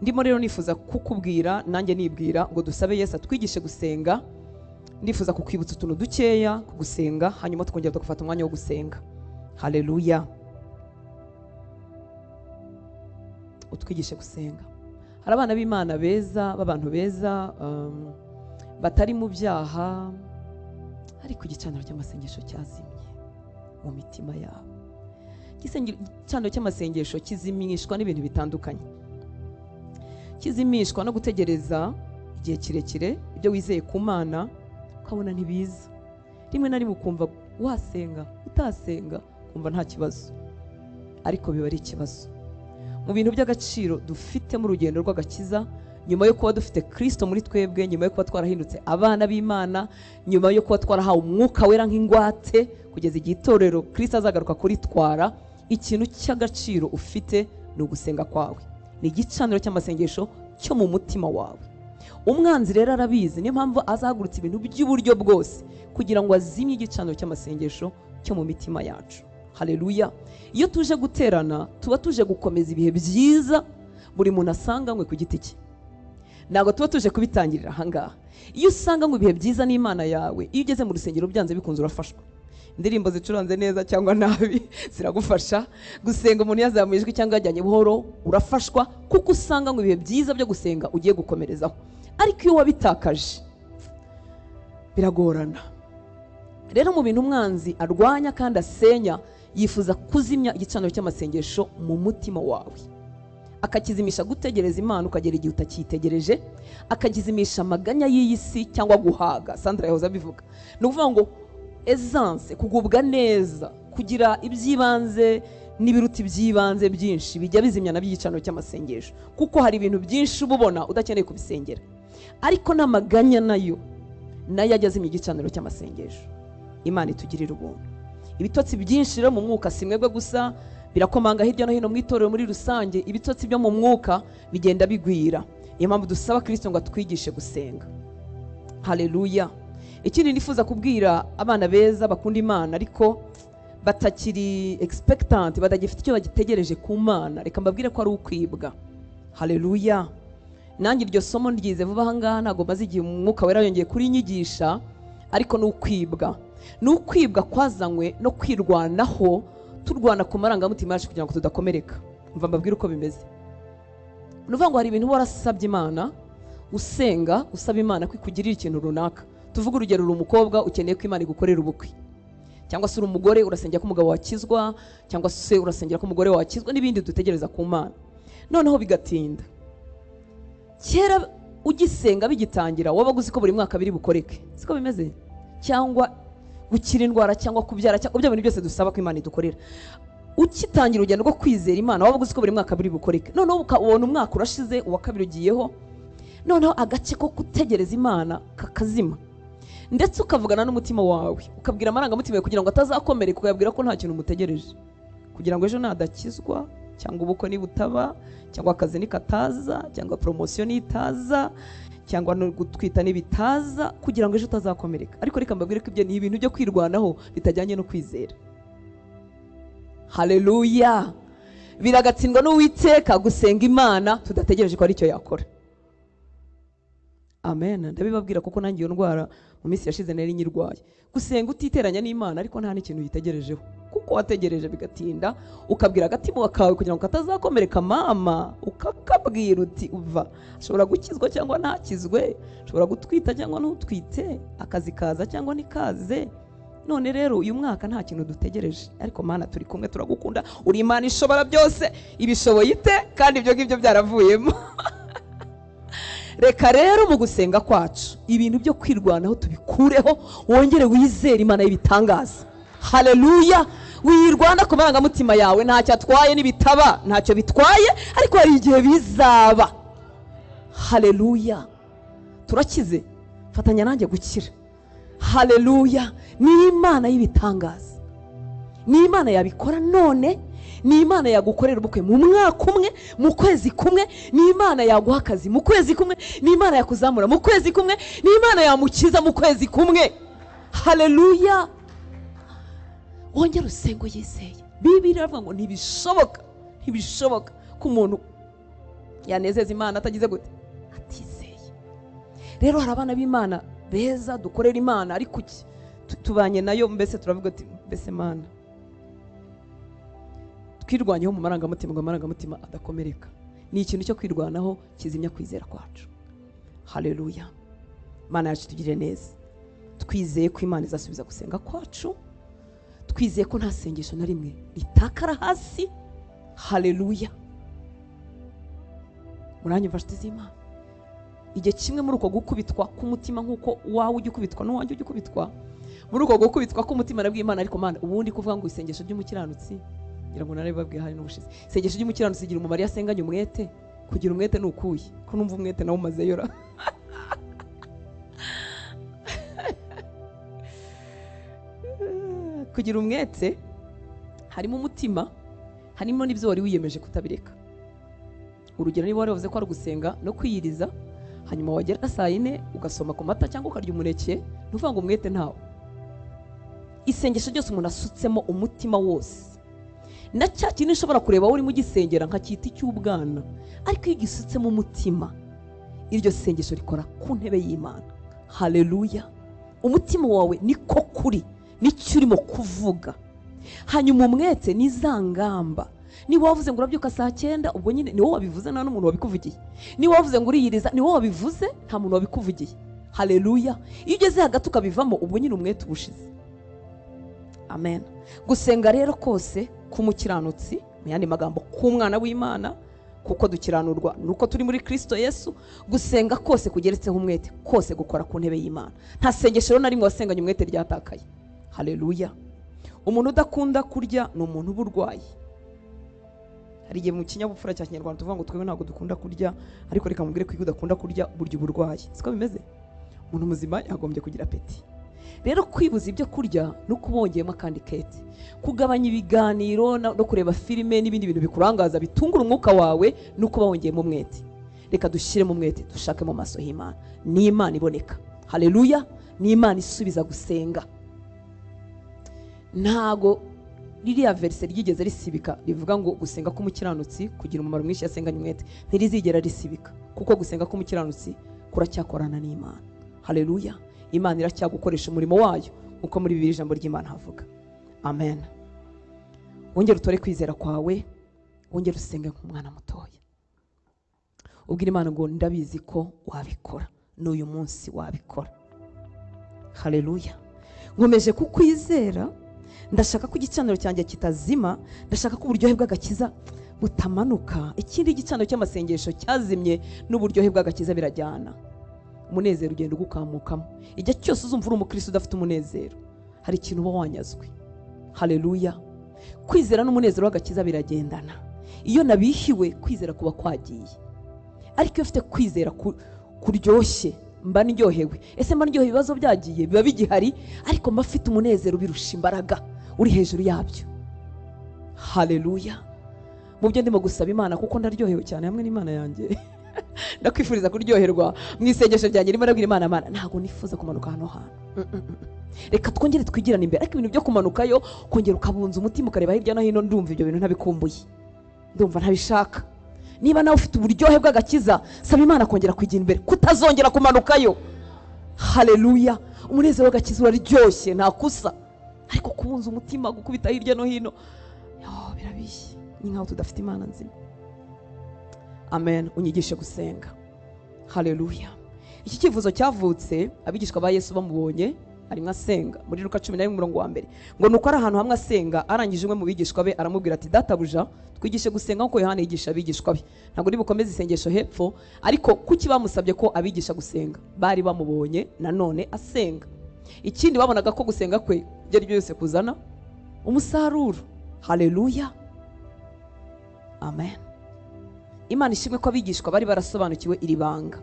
Ndimo rero nifuza kukubwira nanjye nibwira ngo dusabe Yesu atwigishe gusenga. Ndifuza kukwibutsa utuntu dukeya kugusenga, hanyuma tukongera tugafata umwanya wo gusenga. Haleluya. Utwigishe gusenga. Hari abana b'Imana beza, b'abantu beza, batari mu byaha, ariko igicaniro cy'amasengesho cyazimye mu mitima yabo. Igicaniro cy'amasengesho kizimishwa n'ibintu bitandukanye. Kizimishwa no gutegereza igihe kirekire ibyo wizeye ku Mana ukabona ntibiza. Rimwe na rimwe ukumva wasenga utasenga ukumva nta kibazo, ariko biba ari ikibazo. Mu bintu by'agaciro dufite mu rugendo rw'agakiza, nyuma yo kuba dufite Kristo muri twebwe, nyuma yo kuba twarahindutse abana b'Imana, nyuma yo kuba twarahawe umwuka wera nk'ingwate kugeza igihe itorero Kristo azagaruka kuritwara, ikintu cy'agaciro ufite ni ugusenga kwawe. Ni igicaniro cy'amasengesho cyo mu mutima wawe. Umwanzi rero arabizi, niyo mpamvu azahagurutsa ibintu by'uburyo bwose kugira ngo azimye igicaniro cy'amasengesho cyo mu mitima yacu. Haleluya. Iyo tuje guterana tuba tuje gukomeza ibihe byiza buri muntu asanganywe ku giti cye. Ntabwo tuba tuje kubitangirira ahangaha. Iyo usanganywe ibihe byiza n'Imana yawe, iyo ugeze mu rusengero byanze bikunze urafashwa. Indirimbo zicuranze neza cyangwa nabi ziragufasha. Gusenga umuntu yazamuye ijwi cyangwa yajyanye buhoro urafashwa, kuko usanganywe ibihe byiza byo gusenga ugiye gukomerezaho. Ariko iyo wabitakaje biragorana. Rero mu bintu umwanzi arwanya kandi asenya, yifuza kuzimya igicaniro cy'amasengesho mu mutima wawe. Akakizimisha gutegereza Imana ukagera igihe utakitegereje, akakizimisha amaganya y'iyi si cyangwa guhaga. Sandra yahoze abivuga. Ni ukuvuga ngo essence, kugubwa neza, kugira ibyibanze n'ibiruta ibyibanze byinshi bijya bizimya nabyo igicaniro cy'amasengesho, kuko hari ibintu byinshi uba ubona udakeneye kubisengera. Ariko n'amaganya nayo ajya azimya igicaniro cy'amasengesho. Imana itugirira ubuntu. Ibitotsi byinshi rero mu mwuka si mwebwe gusa, birakomanga hirya no hino mu itorero muri rusange. Ibitotsi byo mu mwuka bigenda bigwira. Niyo mpamvu dusaba Kristo ngo atwigishe gusenga. Haleluya. Ikindi nifuza kubwira abana beza bakunda Imana ariko batakiri expectant, batagifite icyo bagitegereje ku Mana, reka mbabwire ko ari ukwibwa. Haleluya. Nanjye iryo somo ndyize vuba aha ngaha, ntabwo maze igihe umwuka wera yongeye kurinyigisha, ariko ni ukwibwa. Ni ukwibwa kwazanywe no kwirwanaho, turwana ku marangamutima yacu kugira ngo tudakomereka. Mva mbabwire uko bimeze. Ni ukuvuga ngo hari ibintu warasabye Imana, usenga usaba Imana ko ikugirira ikintu runaka. Tuvuge urugero, uri umukobwa ukeneye ko Imana igukorera ubukwe, cyangwa se uri umugore urasengera ko umugabo wakizwa, cyangwa se urasengera ko umugore wakizwa, n'ibindi dutegereza ku Mana. Noneho bigatinda. Kera ugisenga bigitangira wabaga uzi ko buri mwaka biri bukoreke, siko bimeze? Cyangwa gukira indwara cyangwa kubyara cyangwa ibyo bintu byose dusaba ko Imana idukorera. Ukitangira urugendo rwo kwizera Imana wabaga uzi ko buri mwaka biri bukoreke. Noneho ukabona umwaka urashize, uwa kabiri ugiyeho, noneho agace ko gutegereza Imana kakazima. Ndetse ukavugana n'umutima wawe, ukabwira amarangamutima yawe kugira ngo atazakomereka, ukayabwira ko nta kintu umutegereje, kugira ngo ejo nadakizwa, cyangwa ubukwe nibutaba, cyangwa akazi nikataza, cyangwa promotion nitaza, cyangwa no gutwita nibitaza, kugira ngo ejo utazakomereka. Ariko reka mbabwire ko ibyo ni ibintu byo kwirwanaho bitajyanye no kwizera. Haleluya. Biragatsindwa n'Uwiteka gusenga Imana tudategereje ko ari icyo yakora. Amen. Ndabibabwira kuko nanjye iyo ndwara mu minsi yashize nari nyirwaye. Gusenga utiteranya n'Imana ariko nta n'ikintu yitegerejeho, kuko wategereje bigatinda, ukabwira agatima kawe kugira ngo katazakomereka mama, ukakabwira uti uva ashobora gukizwa cyangwa ntakizwe, ashobora gutwita cyangwa ntutwite, akazi kaza cyangwa ntikaze. None rero uyu mwaka nta kintu dutegereje, ariko Mana turi kumwe, turagukunda, uri Imana ishobora byose, ibishoboye ite kandi ibyo ngibyo byaravuyemo. Reka rero mu gusenga kwacu ibintu byo kwirwanaho tubikureho, wongere wizere Imana y'ibitangaza. Haleluya. Wirwana ku marangamutima yawe, ntacyo atwaye n'ibitaba ntacyo bitwaye, ariko hari igihe bizaba. Haleluya. Turakize, fatanya nanjye gukira. Haleluya. Ni Imana y'ibitangaza, ni Imana yabikora none, ni Imana yagukorera ubukwe mu mwaka umwe, mu kwezi kumwe, ni Imana yaguha akazi mu kwezi kumwe, ni Imana yakuzamura mu kwezi kumwe, ni Imana yamukiza mu kwezi kumwe. Haleluya. Wongere usenge uyizeye. Bibiliya iravuga ngo ntibishoboka, ntibishoboka ko umuntu Yanezeza Imana atagize gute? Atizeye. Rero hari abana b'Imana beza dukorera Imana, ariko tubanye nayo mbese turavuga ati mbese Mana twirwanyeho mu marangamutima ngo amarangamutima adakomereka. Ni ikintu cyo kwirwanaho kizimya kwizera kwacu. Haleluya. Imana yacu tugirire neza. Twizeye ko Imana izasubiza gusenga kwacu. Twizeye ko nta sengesho na rimwe ritakara hasi. Haleluya. Muranyumva nshuti z'Imana? Igihe kimwe muri uko gukubitwa k'umutima, nk'uko wawe ujya ukubitwa n'uwanjye ujya ukubitwa, muri uko gukubitwa k'umutima nabwiye Imana, ariko Mana ubundi kuvuga ngo isengesho ry'umukiranutsi, ngira ngo narabibabwiye hari n'ubushize, isengesho ry'umukiranutsi rigira umumaro iyo asenganye umwete. Kugira umwete ni ukuye ko numva umwete nawe umazeyo ra. Kugira umwete harimo umutima, harimo n'ibyo wari wiyemeje kutabireka. Urugero, niba wari wavuze ko ari ugusenga no kwiyiriza, hanyuma wagera saa 4 ugasoma ku mata cyangwa ukarya umuneke, ntuvuga ngo umwete ntawo. Isengesho ryose umuntu asutsemo umutima wose, na cya kintu ushobora kureba urimo ugisengera nkacyita icy'ubwana, ariko iyo ugisutsemo umutima, iryo sengesho rikora ku ntebe y'Imana. Haleluya. Umutima wawe niko kuri, nicyo urimo kuvuga. Hanyuma umwete ni za ngamba. Niba wavuze ngo urabyuka saa 9, ubwo nyine ni wowe wabivuze, nta n'umuntu wabikuvugiye. Niba wavuze ngo uriyiriza, ni wowe wabivuze, nta muntu wabikuvugiye. Haleluya. Iyo ugeze hagati ukabivamo, ubwo nyine umwete ubushize. Amen. Gusenga rero kose k'umukiranutsi, mu yandi magambo k'umwana w'Imana, kuko dukiranurwa nuko turi muri Kristo Yesu, gusenga kose kugeretseho umwete kose gukora ku ntebe y'Imana. Nta sengesho rero na rimwe wasenganye umwete ryatakaye. Haleluya. Umuntu udakunda kurya ni umuntu uburwayi. Hari igihe mu kinyabupfura cya Kinyarwanda tuvuga ngo twebwe ntabwo dukunda kurya, ariko reka mubwire ko iyo udakunda kurya burya uburwayi. Siko bimeze? Umuntu muzima yagombye kugira apeti. Rero kwibuza ibyo kurya no kubongeyemo akandi kete, kugabanya ibiganiro no kureba filime n'ibindi bintu bikurangaza bitungura umwuka wawe, no kuba wongeyemo umwete. Reka dushyiremo umwete, dushake mu maso y'Imana. Ni Imana iboneka. Haleluya. Ni Imana isubiza gusenga. Ntago ririya verse ryigeze risibika rivuga ngo gusenga k'umukiranutsi kugira umumaro mwinshi yasenganye umwete, ntirizigera risibika, kuko gusenga k'umukiranutsi kuracyakorana n'Imana. Haleluya. Imana iracyagukoresha umurimo wayo uko muri Bibiliya ijambo ry'Imana havuga. Amen. Wongere utore kwizera kwawe, wongere usenge nk'umwana mutoya. Ubwira Imana ngo ndabizi ko wabikora, n'uyu munsi wabikora. Haleluya. Nkomeje kukwizera, ndashaka ko igicaniro cyanjye kitazima, ndashaka ko uburyohe bw'agakiza butamanuka. Ikindi gicaniro cy'amasengesho cyazimye n'uburyohe bw'agakiza birajyana. Umunezero ugenda ugukamukamo. Igihe cyose uzumva uri umukristo udafite umunezero, hari ikintu uba wanyazwe. Haleluya. Kwizera n'umunezero w'agakiza biragendana. Iyo nabihiwe, kwizera kuba kwagiye. Ariko iyo ufite kwizera kuryoshye, mba ndyohewe. Ese mba ndyohewe ibibazo byagiye biba bigihari, ariko mba mfite umunezero ubirusha imbaraga, uri hejuru yabyo. Haleluya. Mu byo ndimo gusaba Imana, kuko ndaryohewe cyane hamwe n'Imana yanjye. Ndakwifuriza kuryoherwa mu isengesho ryanjye, ndimo ndabwira Imana, Mana ntabwo nifuza kumanuka hano hantu. Reka twongere twigirane imbere. Ariko ibintu byo kumanukayo, kongera ukabunza umutima ukareba hirya no hino, ndumva ibyo bintu ntabikumbuye, ndumva ntabishaka. Niba nawe ufite uburyohe bw'agakiza, saba Imana kongera kwigira imbere, kutazongera kumanukayo. Haleluya. Umunezero w'agakiza uraryoshye, nta kusa. Ariko kubunza umutima, gukubita hirya no hino, birabishye. Ni nkaho tudafite Imana nzima. Amen. Unyigishe gusenga. Haleluya. Iki cyifuzo cyavutse abigishwa ba Yesu bamubonye arimo asenga muri Luka 11:1, ngo nuko ari ahantu hamwe asenga, arangije umwe mu bigishwa be aramubwira ati databuja twigishe gusenga nkuko Yohana yigisha abigishwa be. Ntabwo uri bukomeze isengesho hepfo, ariko kuki bamusabye ko abigisha gusenga? Bari bamubonye nanone asenga. Ikindi babonaga ko gusenga kwe byari byose kuzana umusaruro. Haleluya. Amen. Imana ishimwe ko abigishwa bari barasobanukiwe iri banga.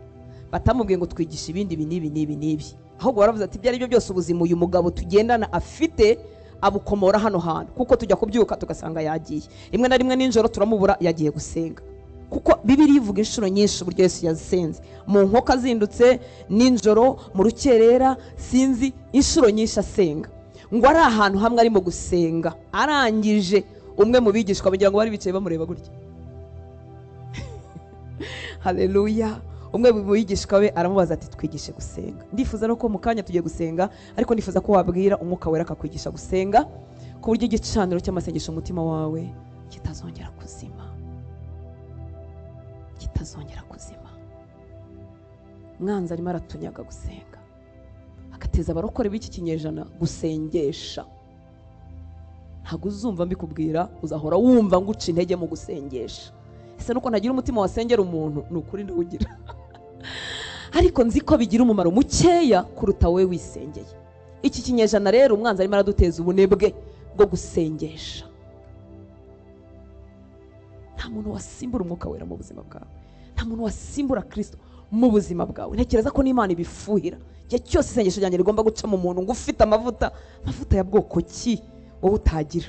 Batamubwiye ngo twigishe ibindi ibi n'ibi n'ibi n'ibi, ahubwo baravuze ati ibyo ari byo byose ubuzima uyu mugabo tugendana afite abukomora hano hantu, kuko tujya kubyuka tugasanga yagiye, rimwe na rimwe nijoro turamubura yagiye gusenga. Kuko Bibiliya ivuga inshuro nyinshi uburyo Yesu yasenze, mu nkoko azindutse, nijoro, mu rukerera, sinzi inshuro nyinshi asenga. Ngo ari ahantu hamwe arimo gusenga, arangije umwe mu bigishwa bagira ngo bari bicaye bamureba gutya. Haleluya. Umwe mu bigishwa be aramubaza ati twigishe gusenga. Ndifuza no ko mu kanya tugiye gusenga, ariko ndifuza ko wabwira Umwuka Wera akakwigisha gusenga, ku buryo igicaniro cy'amasengesho umutima wawe kitazongera kuzima, kitazongera kuzima. Mwanzi arimo aratunyaga gusenga, agateza abarokore b'iki kinyejana gusengesha. Ntabwo uzumva mbikubwira, uzahora wumva nguca intege mu gusengesha. Ese nuko ntagira umutima wasengera umuntu? Ni ukuri ndawugira, ariko nzi ko bigira umumaro mukeya kuruta wowe wisengeye. Iki kinyejana rero umwanzi arimo araduteza ubunebwe bwo gusengesha. Nta muntu wasimbura Umwuka Wera mu buzima bwawe, nta muntu wasimbura Kristo mu buzima bwawe. Ntekereza ko n'Imana ibifuhira igihe cyose isengesho ryanjye rigomba guca mu muntu ngo ufite amavuta, amavuta ya bwoko ki wowe utagira?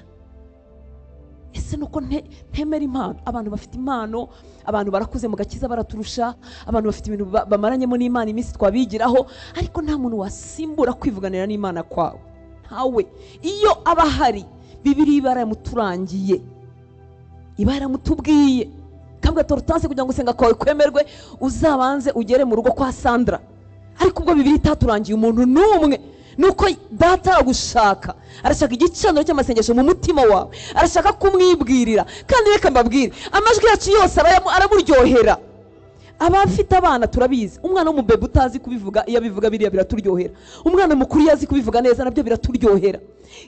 Ese nuko ntemera impano? Abantu bafite impano, abantu barakuze mu gakiza baraturusha, abantu bafite ibintu bamaranyemo n'Imana iminsi twabigiraho, ariko nta muntu wasimbura kwivuganira n'Imana kwawe. Ntawe. Iyo aba ahari, Bibiliya iba yaramuturangiye, iba yaramutubwiye. Kabwa torutanse kugira ngo gusenga kwawe kwemerwe, uzabanze ugere mu rugo kwa Sandra. Ariko ubwo Bibiliya itaturangiye umuntu n'umwe, nuko data agushaka, arashaka igicaniro cy'amasengesho mu mutima wawe, arashaka kumwibwirira. Kandi reka mbabwire, amajwi yacu yose aramuryohera. Abafite abana turabizi, umwana w'umubebe utazi kubivuga, iyo abivuga biriya biraturyohera. Umwana mukuru iyo azi kubivuga neza nabyo biraturyohera.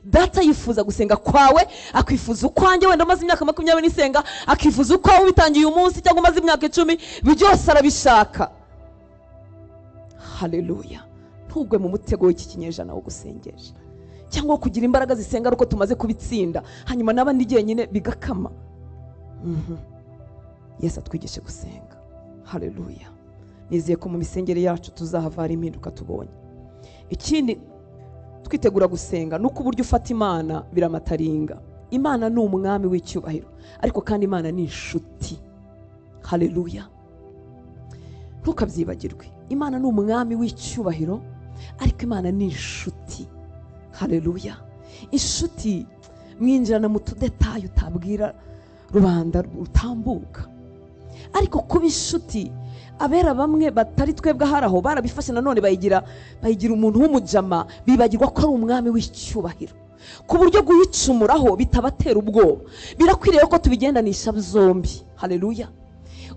Data yifuza gusenga kwawe, akifuza ukwanjye wenda umaze imyaka 20 isenga, akifuza ukwawe ubitangiye umunsi cyangwa umaze imyaka 10, byose arabishaka. Haleluya. Ntugwe mu mutego w'iki kinyejana wo gusengesha, cyangwa kugira imbaraga zisenga ariko tumaze kubitsinda, hanyuma n'abandi jyenyine bigakama. Yesu atwigishe gusenga. Haleluya. Nizeye ko mu misengere yacu tuzahava hari impinduka tubonye. Ikindi twitegura gusenga nuko uburyo ufata Imana biramataringa. Imana ni umwami w'icyubahiro, ariko kandi Imana ni inshuti. Haleluya. Ntukabyibagirwe, Imana ni umwami w'icyubahiro, ariko Imana ni inshuti. Haleluya. Inshuti mwinjirana mu tudetaye utabwira rubanda rutambuka. Ariko kuba inshuti, abera bamwe batari twebwe ahari aho barabifashe nanone bayigira umuntu w'umujama, bibagirwa ko ari umwami w'icyubahiro, ku buryo guhicumuraho bitabatera ubwoba. Birakwiriye ko tubigendanisha zombi. Haleluya.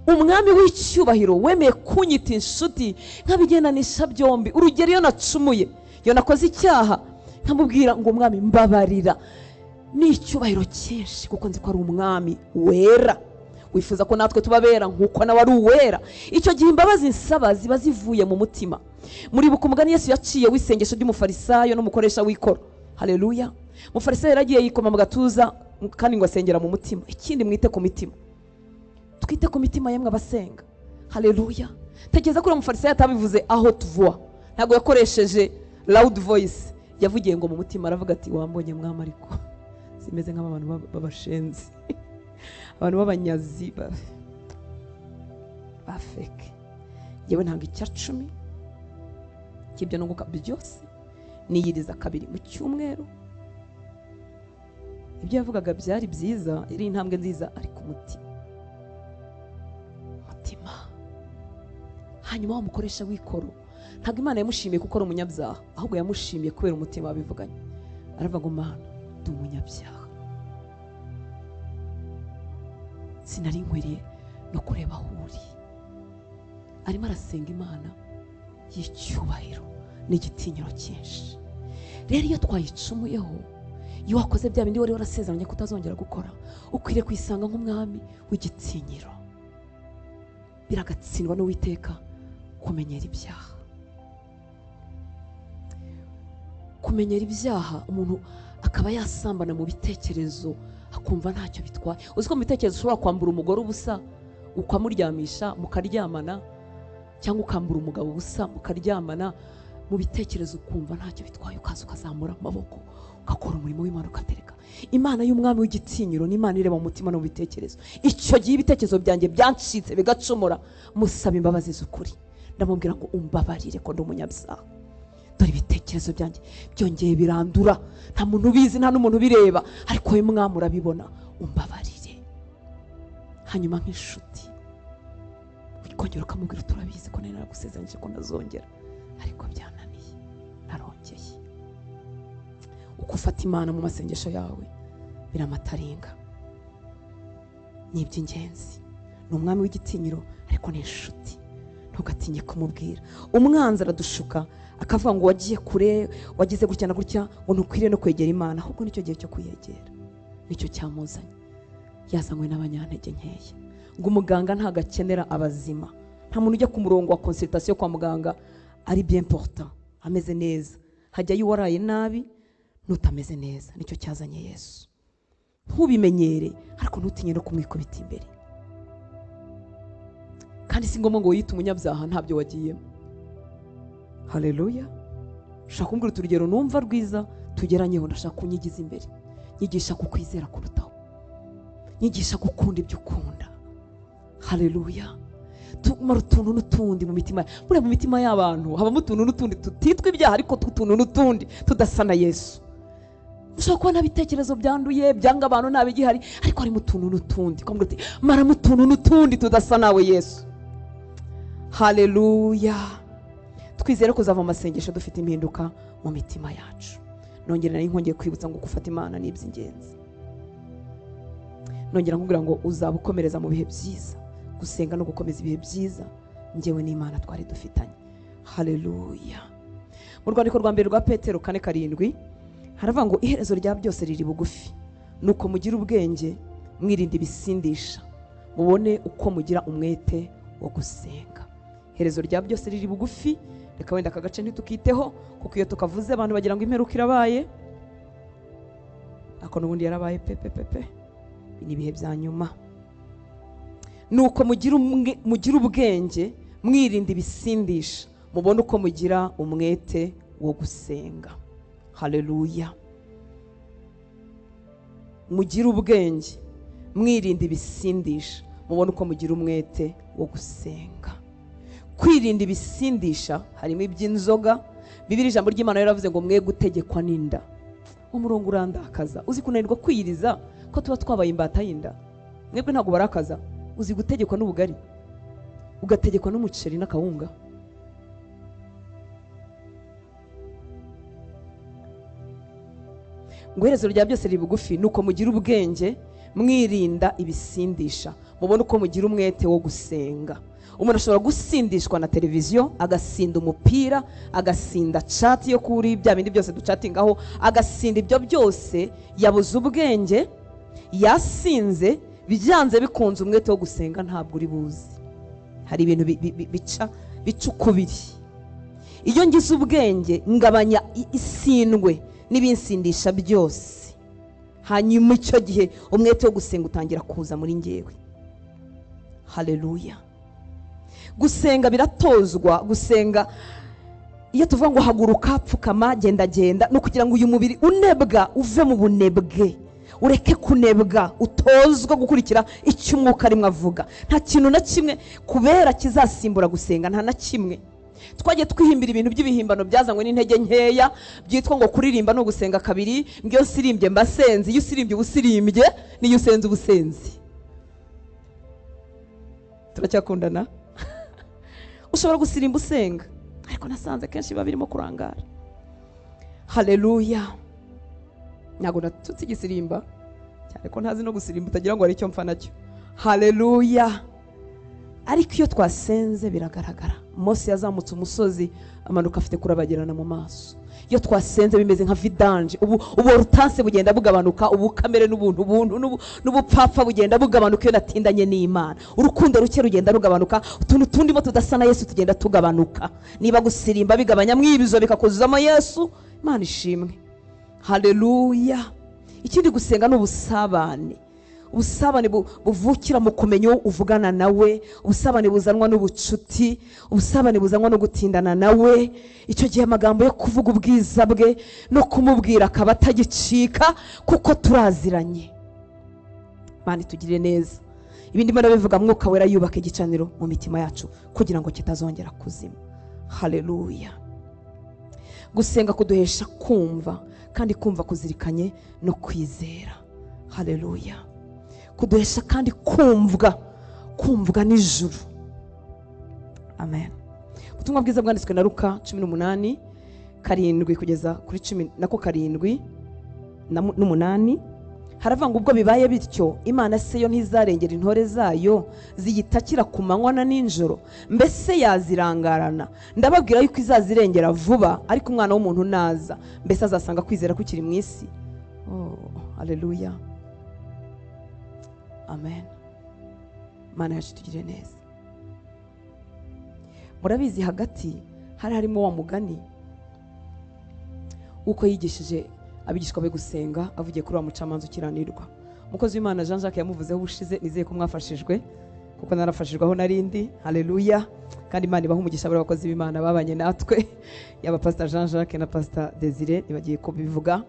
Umwami w'icyubahiro wemeye kunyita inshuti nkabigendanisha byombi. Urugero, iyo nacumuye, iyo nakoze icyaha, nkamubwira ngo umwami mbabarira, ni icyubahiro cyinshi kuko nzi ko ari umwami wera, wifuza ko natwe tubabera nkuko nawe ari uwera. Icyo gihe imbabazi nsaba ziba zivuye mu mutima. Muribuka umugani Yesu yaciye w'isengesho ry'umufarisayo n'umukoresha w'ikoro. Haleluya. Umufarisayo yaragiye yikoma mu gatuza kandi ngo asengera mu mutima. Ikindi, mwite ku mitima, twite ku mitima yemwe abasenga. Haleluya. Tekereza ko uriya mufarisayo atabivuze aho tuvuwa, ntabwo yakoresheje loud voice, yavugiye ngo mu mutima, aravuga ati wambonye mwami, ariko simeze nk'abantu b'abashenzi, abantu b'abanyazi ba feke. Yewe ntanga 10 cy'ibyo nunguka byose, niyiriza 2 mu cyumweru. Ibyo yavugaga byari byiza, yari intambwe nziza, ariko umutima. Hanyuma wa mukoresha w'ikoro, ntabwo Imana yamushimiye kuko ari umunyabyaha, ahubwo yamushimiye kubera umutima wabivuganye. Aravuga ngo Mana, ndi umunyabyaha, sinari nkwiriye no kureba aho uri. Arimo arasenga Imana y'icyubahiro n'igitinyiro cyinshi. Rero iyo twayicumuyeho, iyo wakoze bya bindi wari warasezeranye ko utazongera gukora, ukwiriye kuyisanga nk'umwami w'igitinyiro. Biragatsindwa n'Uwiteka kumenyera ibyaha. Kumenyera ibyaha, umuntu akaba yasambana mu bitekerezo akumva ntacyo bitwaye. Uzi ko mu bitekerezo ushobora kwambura umugore ubusa ukamuryamisha mukaryamana, cyangwa ukambura umugabo ubusa mukaryamana, mu bitekerezo ukumva ntacyo bitwaye, ukaza ukazamura amaboko ugakora umurimo w'Imana ukatereka. Imana y'umwami w'igitinyiro ni Imana ireba mu mutima no mu bitekerezo. Icyo gihe ibitekerezo byanjye byancitse bigacumura, musaba imbabazi z'ukuri, ndamubwira ngo umbabarire ko ndi umunyabyaha, dore ibitekerezo byanjye byongeye birandura, nta muntu ubizi, nta n'umuntu ubireba, ariko wowe mwami urabibona, umbabarire. Hanyuma nk'inshuti Ukongera ukamubwira turabizi ko nari naragusezeranyije ko ntazongera, ariko byananiye, narongeye. Uko ufata Imana mu masengesho yawe biramataringa, ni iby'ingenzi. Ni umwami w'igitinyiro ariko ni inshuti, ntugatinye kumubwira. Umwanzi aradushuka akavuga ngo wagiye kure, wagize gutya na gutya, ngo ntukwiriye no kwegera Imana. Ahubwo nicyo gihe cyo kuyegera, nicyo cyamuzanye. Yazanywe n'abanyantege nkeya. Ngo umuganga ntabwo akenera abazima. Nta muntu ujya ku murongo wa consultation kwa muganga ari bien important, ameze neza. Hajyayo uwaraye nabi n'utameze neza. Nicyo cyazanye Yesu. Ntubimenyere ariko ntutinye no kumwikubita imbere. Kandi si ngombwa ngo wiyite umunyabyaha ntabyo wagiyemo. Haleluya. Ushaka kumbwira urugero numva rwiza tugeranyeho, ndashaka kunyigiza imbere, nyigisha kukwizera kurutaho, nyigisha gukunda ibyo ukunda. Haleluya. Tumara utuntu n'utundi mu mitima. Buriya mu mitima y'abantu habamo utuntu n'utundi tutitwa ibyaha, ariko utuntu n'utundi tudasa na Yesu. Ushobora kuba nta bitekerezo byanduye byanga abantu nta bigihari, ariko harimo utuntu n'utundi. Ukamubwira uti maramo utuntu n'utundi tudasa nawe Yesu. Haleluya. Twizere kuzava mu masengesho dufite impinduka mu mitima yacu. Nongera nari nkongeye kwibutsa ngo gufata Imana ni iby'ingenzi. Nongera nkubwira ngo uzaba ukomereza mu bihe byiza, gusenga no gukomeza ibihe byiza njyewe n'Imana twari dufitanye. Haleluya. Mu rwandiko rwa mbere rwa Petero 4:7 haravuga ngo iherezo rya byose riri bugufi, nuko mugira ubwenge mwirinde ibisindisha, mubone uko mugira umwete wo gusenga. Iherezo rya byose riri bugufi. Reka wenda aka gace ntitukiteho, kuko iyo tukavuze abantu bagira ngo imperuka irabaye, ariko n'ubundi yarabaye pepepepe. Ni ibihe bya nyuma. Nuko mugira ubwenge mwirinde ibisindisha, mubone uko mugira umwete wo gusenga. Haleluya. Mugira ubwenge mwirinde ibisindisha, mubone uko mugira umwete wo gusenga. Kwirinda ibisindisha harimo iby'inzoga. Bibiliya ijambo ry'Imana yaravuze ngo mwe gutegekwa n'inda. Umurongo urandakaza. Uzi kunanirwa kwiyiriza ko tuba twabaye imbata y'inda. Mwebwe ntabwo barakaza. Uzi gutegekwa n'ubugari, ugategekwa n'umuceri n'akawunga. Ngo iherezo rya byose riri bugufi, nuko mugira ubwenge mwirinda ibisindisha, mubone uko mugira umwete wo gusenga. Umuntu ashobora gusindishwa na televiziyo, agasinda umupira, agasinda chat yo kuri bya bindi byose ducatingaho, agasinda ibyo byose. Yabuze ubwenge, yasinze, byanze bikunze umwete wo gusenga ntabwo uri buzi. Hari ibintu bica ukubiri. Iyo ngize ubwenge ngabanya isindwe n'ibinsindisha byose, hanyuma icyo gihe umwete wo gusenga utangira kuza muri njyewe. Haleluya. Gusenga biratozwa. Gusenga iyo tuvuga ngo haguruka, pfukama, genda genda, no kugira ngo uyu mubiri unebwa uve mu bunebwe, ureke kunebwa, utozwa gukurikira icyo umwuka arimo avuga. Nta kintu na kimwe kubera kizasimbura gusenga, nta na kimwe. Twagiye twihimbira ibintu by'ibihimbano byazanywe n'intege nkeya, byitwa ngo kuririmba no gusenga kabiri. Ngiyo sirimbye mbasenze. Iyo usirimbye ubusirimbye, niyo usenze ubusenzi. Turacyakundana? Ushobora gusirimba usenga, ariko nasanze kenshi biba birimo kurangara. Haleluya. Ntabwo natutse igisirimba cyane ko ntazi no gusirimba, utagira ngo hari icyo mpfa nacyo. Haleluya. Ariko iyo twasenze biragaragara. Mose yazamutse umusozi amanuka afite kurabagirana mu maso. Iyo twasenze bimeze nka vidanje. Ubu uburutanse bugenda bugabanuka, ubu kamere n'ubuntu buntu n'ubupfapfa bugenda bugabanuka iyo natindanye n'Imana. Urukundo ruke rugenda rugabanuka, utuntu tundimo tudasa na Yesu tugenda tugabanuka. Niba gusirimba bigabanya mwibizo bikakuzuzamo Yesu, Imana ishimwe. Haleluya. Ikindi gusenga n'ubusabane. Ubusabane buvukira mu kumenya uwo uvugana nawe, ubusabane buzanwa n'ubucuti, ubusabane buzanwa no gutindana nawe. Icyo gihe amagambo yo kuvuga ubwiza bwe no kumubwira akaba atagicika kuko turaziranye. Imana itugirire neza. Ibindi mbona bivuga Mwuka Wera yubaka igicaniro mu mitima yacu kugira ngo kitazongera kuzima. Haleluya. Gusenga kuduhesha kumva, kandi kumva kuzirikanye no kwizera. Haleluya. Kuduhesha kandi kumvwa, kumvwa n'ijuru. Amen. Ubutumwa bwiza bwanditswe na Luka 18 7 kugeza kuri 17 na 8 haravuga ngo ubwo bibaye bityo Imana se yo ntizarengera intore zayo ziyitakira ku manywa na nijoro, mbese yazirangarana? Ndababwira yuko izazirengera vuba, ariko umwana w'umuntu naza mbese azasanga kwizera kukiri mu isi? Oh, haleluya, amen. Imana yacu tugire neza. Murabizi hagati hari harimo wa mugani uko yigishije abigishwa be gusenga avugiye kuri wa mucamanza ukiranirwa. Umukozi w'Imana Jean Jacques yamuvuzeho ubushize, nizeye ko mwafashijwe kuko narafashijwe aho narindi. Haleluya. Kandi Imana ibaha umugisha bari abakozi b'Imana babanye natwe, yaba Pastor Jean Jacques na Pastor Desire nibagiye kubivuga,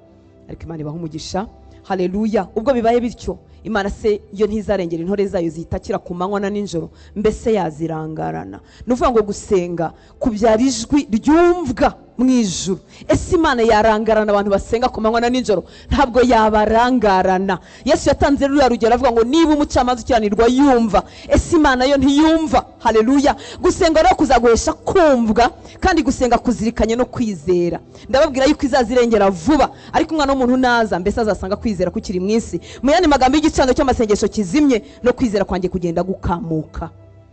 ariko Imana ibaha umugisha. Haleluya. Ubwo bibaye bityo Imana se yo ntizarengera intore zayo zitakira ku manywa na nijoro, mbese yazirangarana? Ni ukuvuga ngo gusenga kubyara ijwi ryumvwa mu ijuru. Ese Imana yarangarana abantu basenga ku manywa na nijoro? Ntabwo yabarangarana. Yesu yatanze ruriya rugero avuga ngo niba umucamanza ukiranirwa yumva, ese Imana yo ntiyumva? Haleluya. Gusenga rero kuzaguhesha kumvwa, kandi gusenga kuzirikanye no kwizera. Ndababwira yuko izazirengera vuba, ariko umwana w'umuntu naza mbese azasanga kwizera kukiri mu isi? Mu yandi magambo, y'igicaniro cy'amasengesho kizimye no kwizera kwanjye kugenda gukamuka.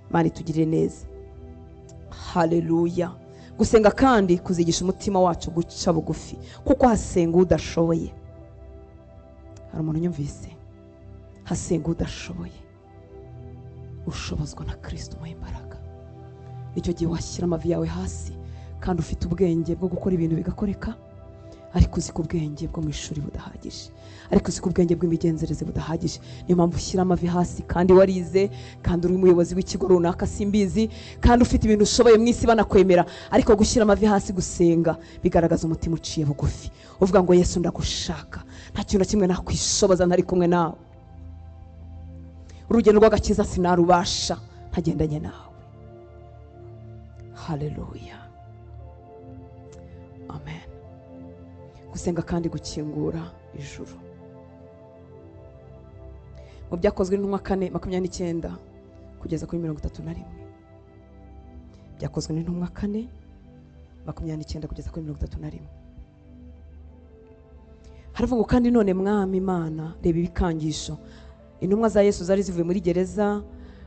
Imana itugirire neza. Haleluya. Gusenga kandi kuzigisha umutima wacu guca bugufi, kuko hasenga udashoboye. Hari umuntu unyumvise? Hasenga udashoboye, ushobozwa na Kristo mu imbaraga. Nicyo gihe washyira amavi yawe hasi kandi ufite ubwenge bwo gukora ibintu bigakoreka, ariko uzi ko ubwenge bwo mu ishuri budahagije, ariko uzi ko ubwenge bw'imigenzereze budahagije. Niyo mpamvu ushyira amavi hasi kandi warize, kandi uri umuyobozi w'ikigo runaka simbizi, kandi ufite ibintu ushoboye mu isi banakwemera, ariko gushyira amavi hasi gusenga bigaragaza umutima uciye bugufi, uvuga ngo Yesu ndagushaka, nta kintu na kimwe nakwishoboza ntari kumwe nawe, urugendo rw'agakiza sinarubasha ntagendanye nawe. Haleluya, amen. Gusenga kandi gukingura ijuru. Mu Byakozwe n'Intumwa 4:29 kugeza kuri 31. Byakozwe n'Intumwa 4:29 kugeza kuri 31. Haravuga ngo kandi none Mwami Imana, reba ibikangisho. Intumwa za Yesu zari zivuye muri gereza,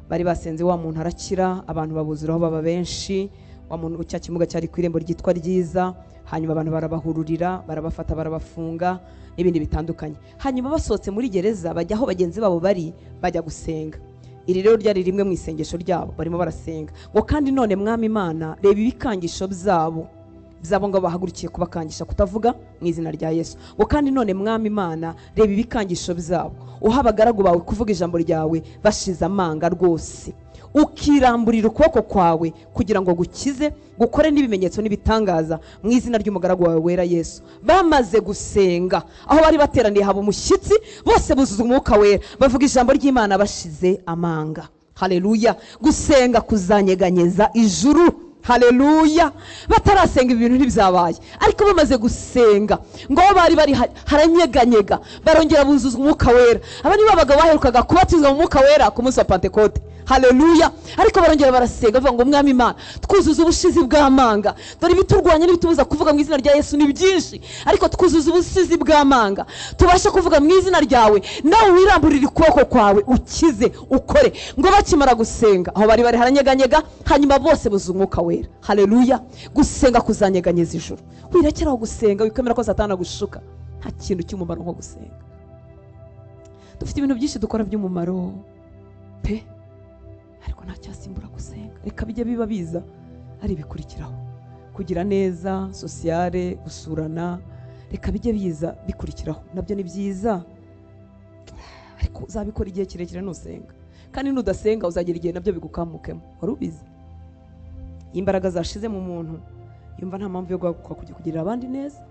bari basenze wa muntu arakira, abantu babuzuraho baba benshi, wa muntu cya kimuga cyari ku irembo ryitwa Ryiza, hanyuma abantu barabahururira, barabafata, barabafunga n'ibindi bitandukanye. Hanyuma basohotse muri gereza bajya aho bagenzi babo bari, bajya gusenga. Iri rero ryari rimwe mu isengesho ryabo, barimo barasenga ngo kandi none Mwami Imana, reba ibikangisho byabo byabo ngo bahagurukiye kubakangisha kutavuga mu izina rya Yesu. Ngo kandi none Mwami Imana, reba ibikangisho byabo, uha abagaragu bawe kuvuga ijambo ryawe bashize amanga rwose, ukiramburira ukuboko kwawe kugira ngo gukize, gukore n'ibimenyetso n'ibitangaza mu izina ry'umugaragu wawe wera Yesu. Bamaze gusenga aho bari bateraniye haba umushyitsi, bose buzuzwa umwuka wera, bavuga ijambo ry'Imana bashize amanga. Haleluya. Gusenga kuzanyeganyeza ijuru. Haleluya. Batarasenga ibintu ntibyabaye, ariko bamaze gusenga ngo aho bari bari haranyeganyega, barongera buzuzwa umwuka wera. Aba ni babagabo baherukaga kubatizwa mu mwuka wera ku munsi wa Pentekote. Haleluya. Ariko barongera barasenga bavuga ngo Mwami Imana, twuzuze ubushizi bw'amanga, dore ibiturwanya n'ibitubuza kuvuga mu izina rya Yesu ni byinshi, ariko twuzuze ubushizi bw'amanga tubashe kuvuga mu izina ryawe, nawe wiramburire ukuboko kwawe ukize ukore. Ngo bakimara gusenga aho bari bari haranyeganyega, hanyuma bose buzuza umwuka wera. Haleluya. Gusenga kuzanyeganyeza ijuru. Wirekeraho gusenga, wikwemera ko Satani agushuka. Nta kintu cy'umumaro nko gusenga. Dufite ibintu byinshi dukora by'umumaro pe, ariko nta cyasimbura gusenga. Reka bijye biba biza ari ibikurikiraho, kugira neza, sosiyale, gusurana, reka bijye biza bikurikiraho, nabyo ni byiza, ariko uzabikora igihe kirekire nusenga. Kandi nudasenga uzagera igihe nabyo bigukamukemo. Wari ubizi? Imbaraga zashize mu muntu yumva nta mpamvu yo guhaguruka kujya kugirira abandi neza,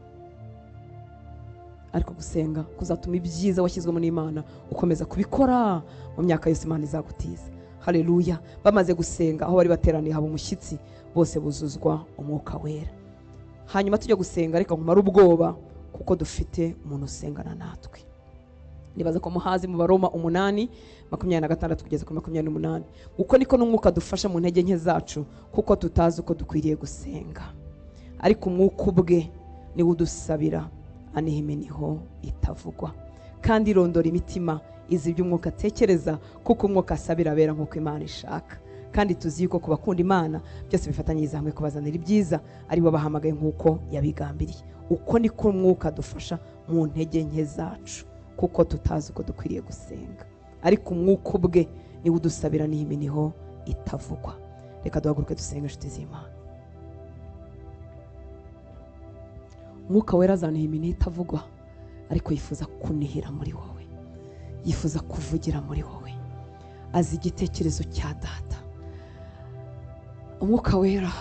ariko gusenga kuzatuma ibyiza washyizwemo n'Imana ukomeza kubikora mu myaka yose Imana izagutiza. Haleluya. Bamaze gusenga aho bari bateraniye haba umushyitsi, bose buzuzwa umwuka wera. Hanyuma tujya gusenga, reka nkumare ubwoba kuko dufite umuntu usengana natwe. Nibaza ko muhazi mu Baroma 8:26 kugeza ku 28. Uko niko n'umwuka dufasha mu ntege nke zacu, kuko tutazi uko dukwiriye gusenga, ariko umwuka ubwe niwe udusabira aniha iminiho itavugwa. Kandi irondora imitima, izi ibyo umwuka atekereza, kuko umwuka asabira abera nk'uko Imana ishaka. Kandi tuzi yuko ku bakunda Imana byose bifatanyiriza hamwe kubazanira ibyiza, ari bo bahamagaye nk'uko yabigambiriye. Uko niko umwuka dufasha mu ntege nke zacu, kuko tutazi uko dukwiriye gusenga, ariko umwuka ubwe niwe udusabira n'iminiho itavugwa. Reka duhaguruke dusenge, inshuti z'Imana. Umwuka wera azaniha iminiho itavugwa, ariko yifuza kunihira muri wowe, yifuza kuvugira muri wowe, azi igitekerezo cya data. Umwuka wera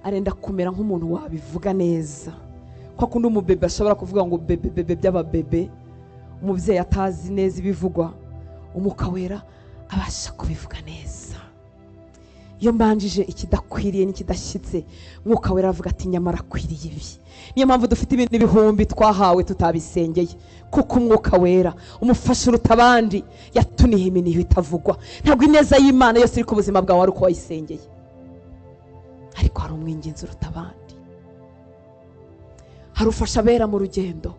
arenda kumera nk'umuntu wabivuga neza, kwa kundi umubebe ashobora kuvuga ngo bebe bebe by'ababebe, umubyeyi atazi neza ibivugwa. Umwuka wera abasha kubivuga neza. Iyo mbanjije ikidakwiriye n'ikidashyitse, Mwuka wera avuga ati nyamara akwiriye ibi. Niyo mpamvu dufite ibintu ibihumbi twahawe tutabisengeye, kuko umwuka wera umufasha uruta abandi yatuniha iminiho itavugwa. Ntabwo ineza y'Imana yose iri ku buzima bwawe ari uko wayisengeye, ariko hari umwinginzi uruta abandi, hari ufasha abera mu rugendo,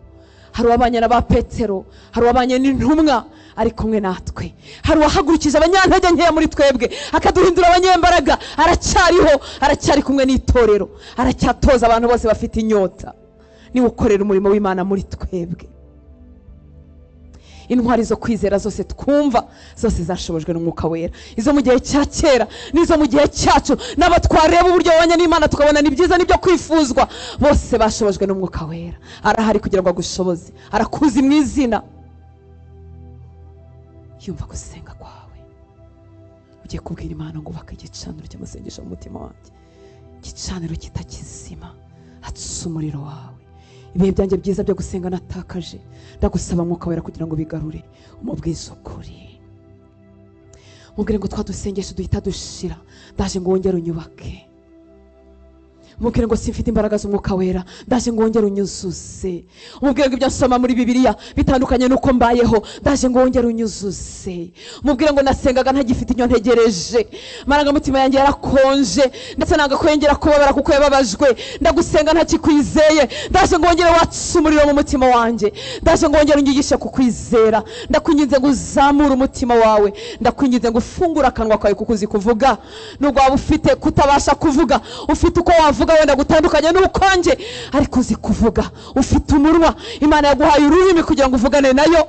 hari uwabanye na ba Petero, hari uwabanye n'intumwa ari kumwe natwe, hari uwahagurukije abanyantege nkeya muri twebwe akaduhindura abanyembaraga. Aracyariho, aracyari kumwe n'itorero, aracyatoza abantu bose bafite inyota. Niwe ukorera umurimo w'Imana muri twebwe. Intwari zo kwizera zose twumva zose zashobojwe n'umwuka wera, izo mu gihe cya kera n'izo mu gihe cyacu, n'abo twareba uburyo babanye n'Imana tukabona ni byiza n'ibyo kwifuzwa, bose bashobojwe n'umwuka wera. Arahari kugira ngo agushoboze, arakuzi mu izina. Yumva gusenga kwawe. Ugiye kubwira Imana ngo ubake igicaniro cy'amasengesho mu mutima wanjye, igicaniro kitakizima, hatse umuriro wawe. Ibihe byanjye byiza byo gusenga natakaje, ndagusaba mwuka wera kugira ngo bigarure. Umubwize ukuri, mubwire ngo twadusengesho duhita dushira, ndaje ngo wongere unyubake. Mubwire ngo simfite imbaraga z'umwuka wera, ndaje ngo wongere unyuzuze. Mubwire ngo ibyo nsoma muri Bibiliya bitandukanye n'uko mbayeho, ndaje ngo wongere unyuzuze. Mubwire ngo nasengaga ntagifite inyo ntegereje, amarangamutima yanjye yarakonje, ndetse nanga kwengera kubabara kuko yababajwe. Ndagusenga ntakikwizeye, ndaje ngo wongere watse umuriro mu mutima wanjye, ndaje ngo wongere unyigishe kukwizera. Ndakwinginze ngo uzamure umutima wawe, ndakwinginze ngo ufungure akanwa kawe kuko uzi kuvuga. Nubwo waba ufite kutabasha kuvuga, ufite uko wavuga wenda gutandukanye n'ukonje, ariko uzi kuvuga, ufite umunwa. Imana yaguhaye ururimi kugira ngo uvugane nayo.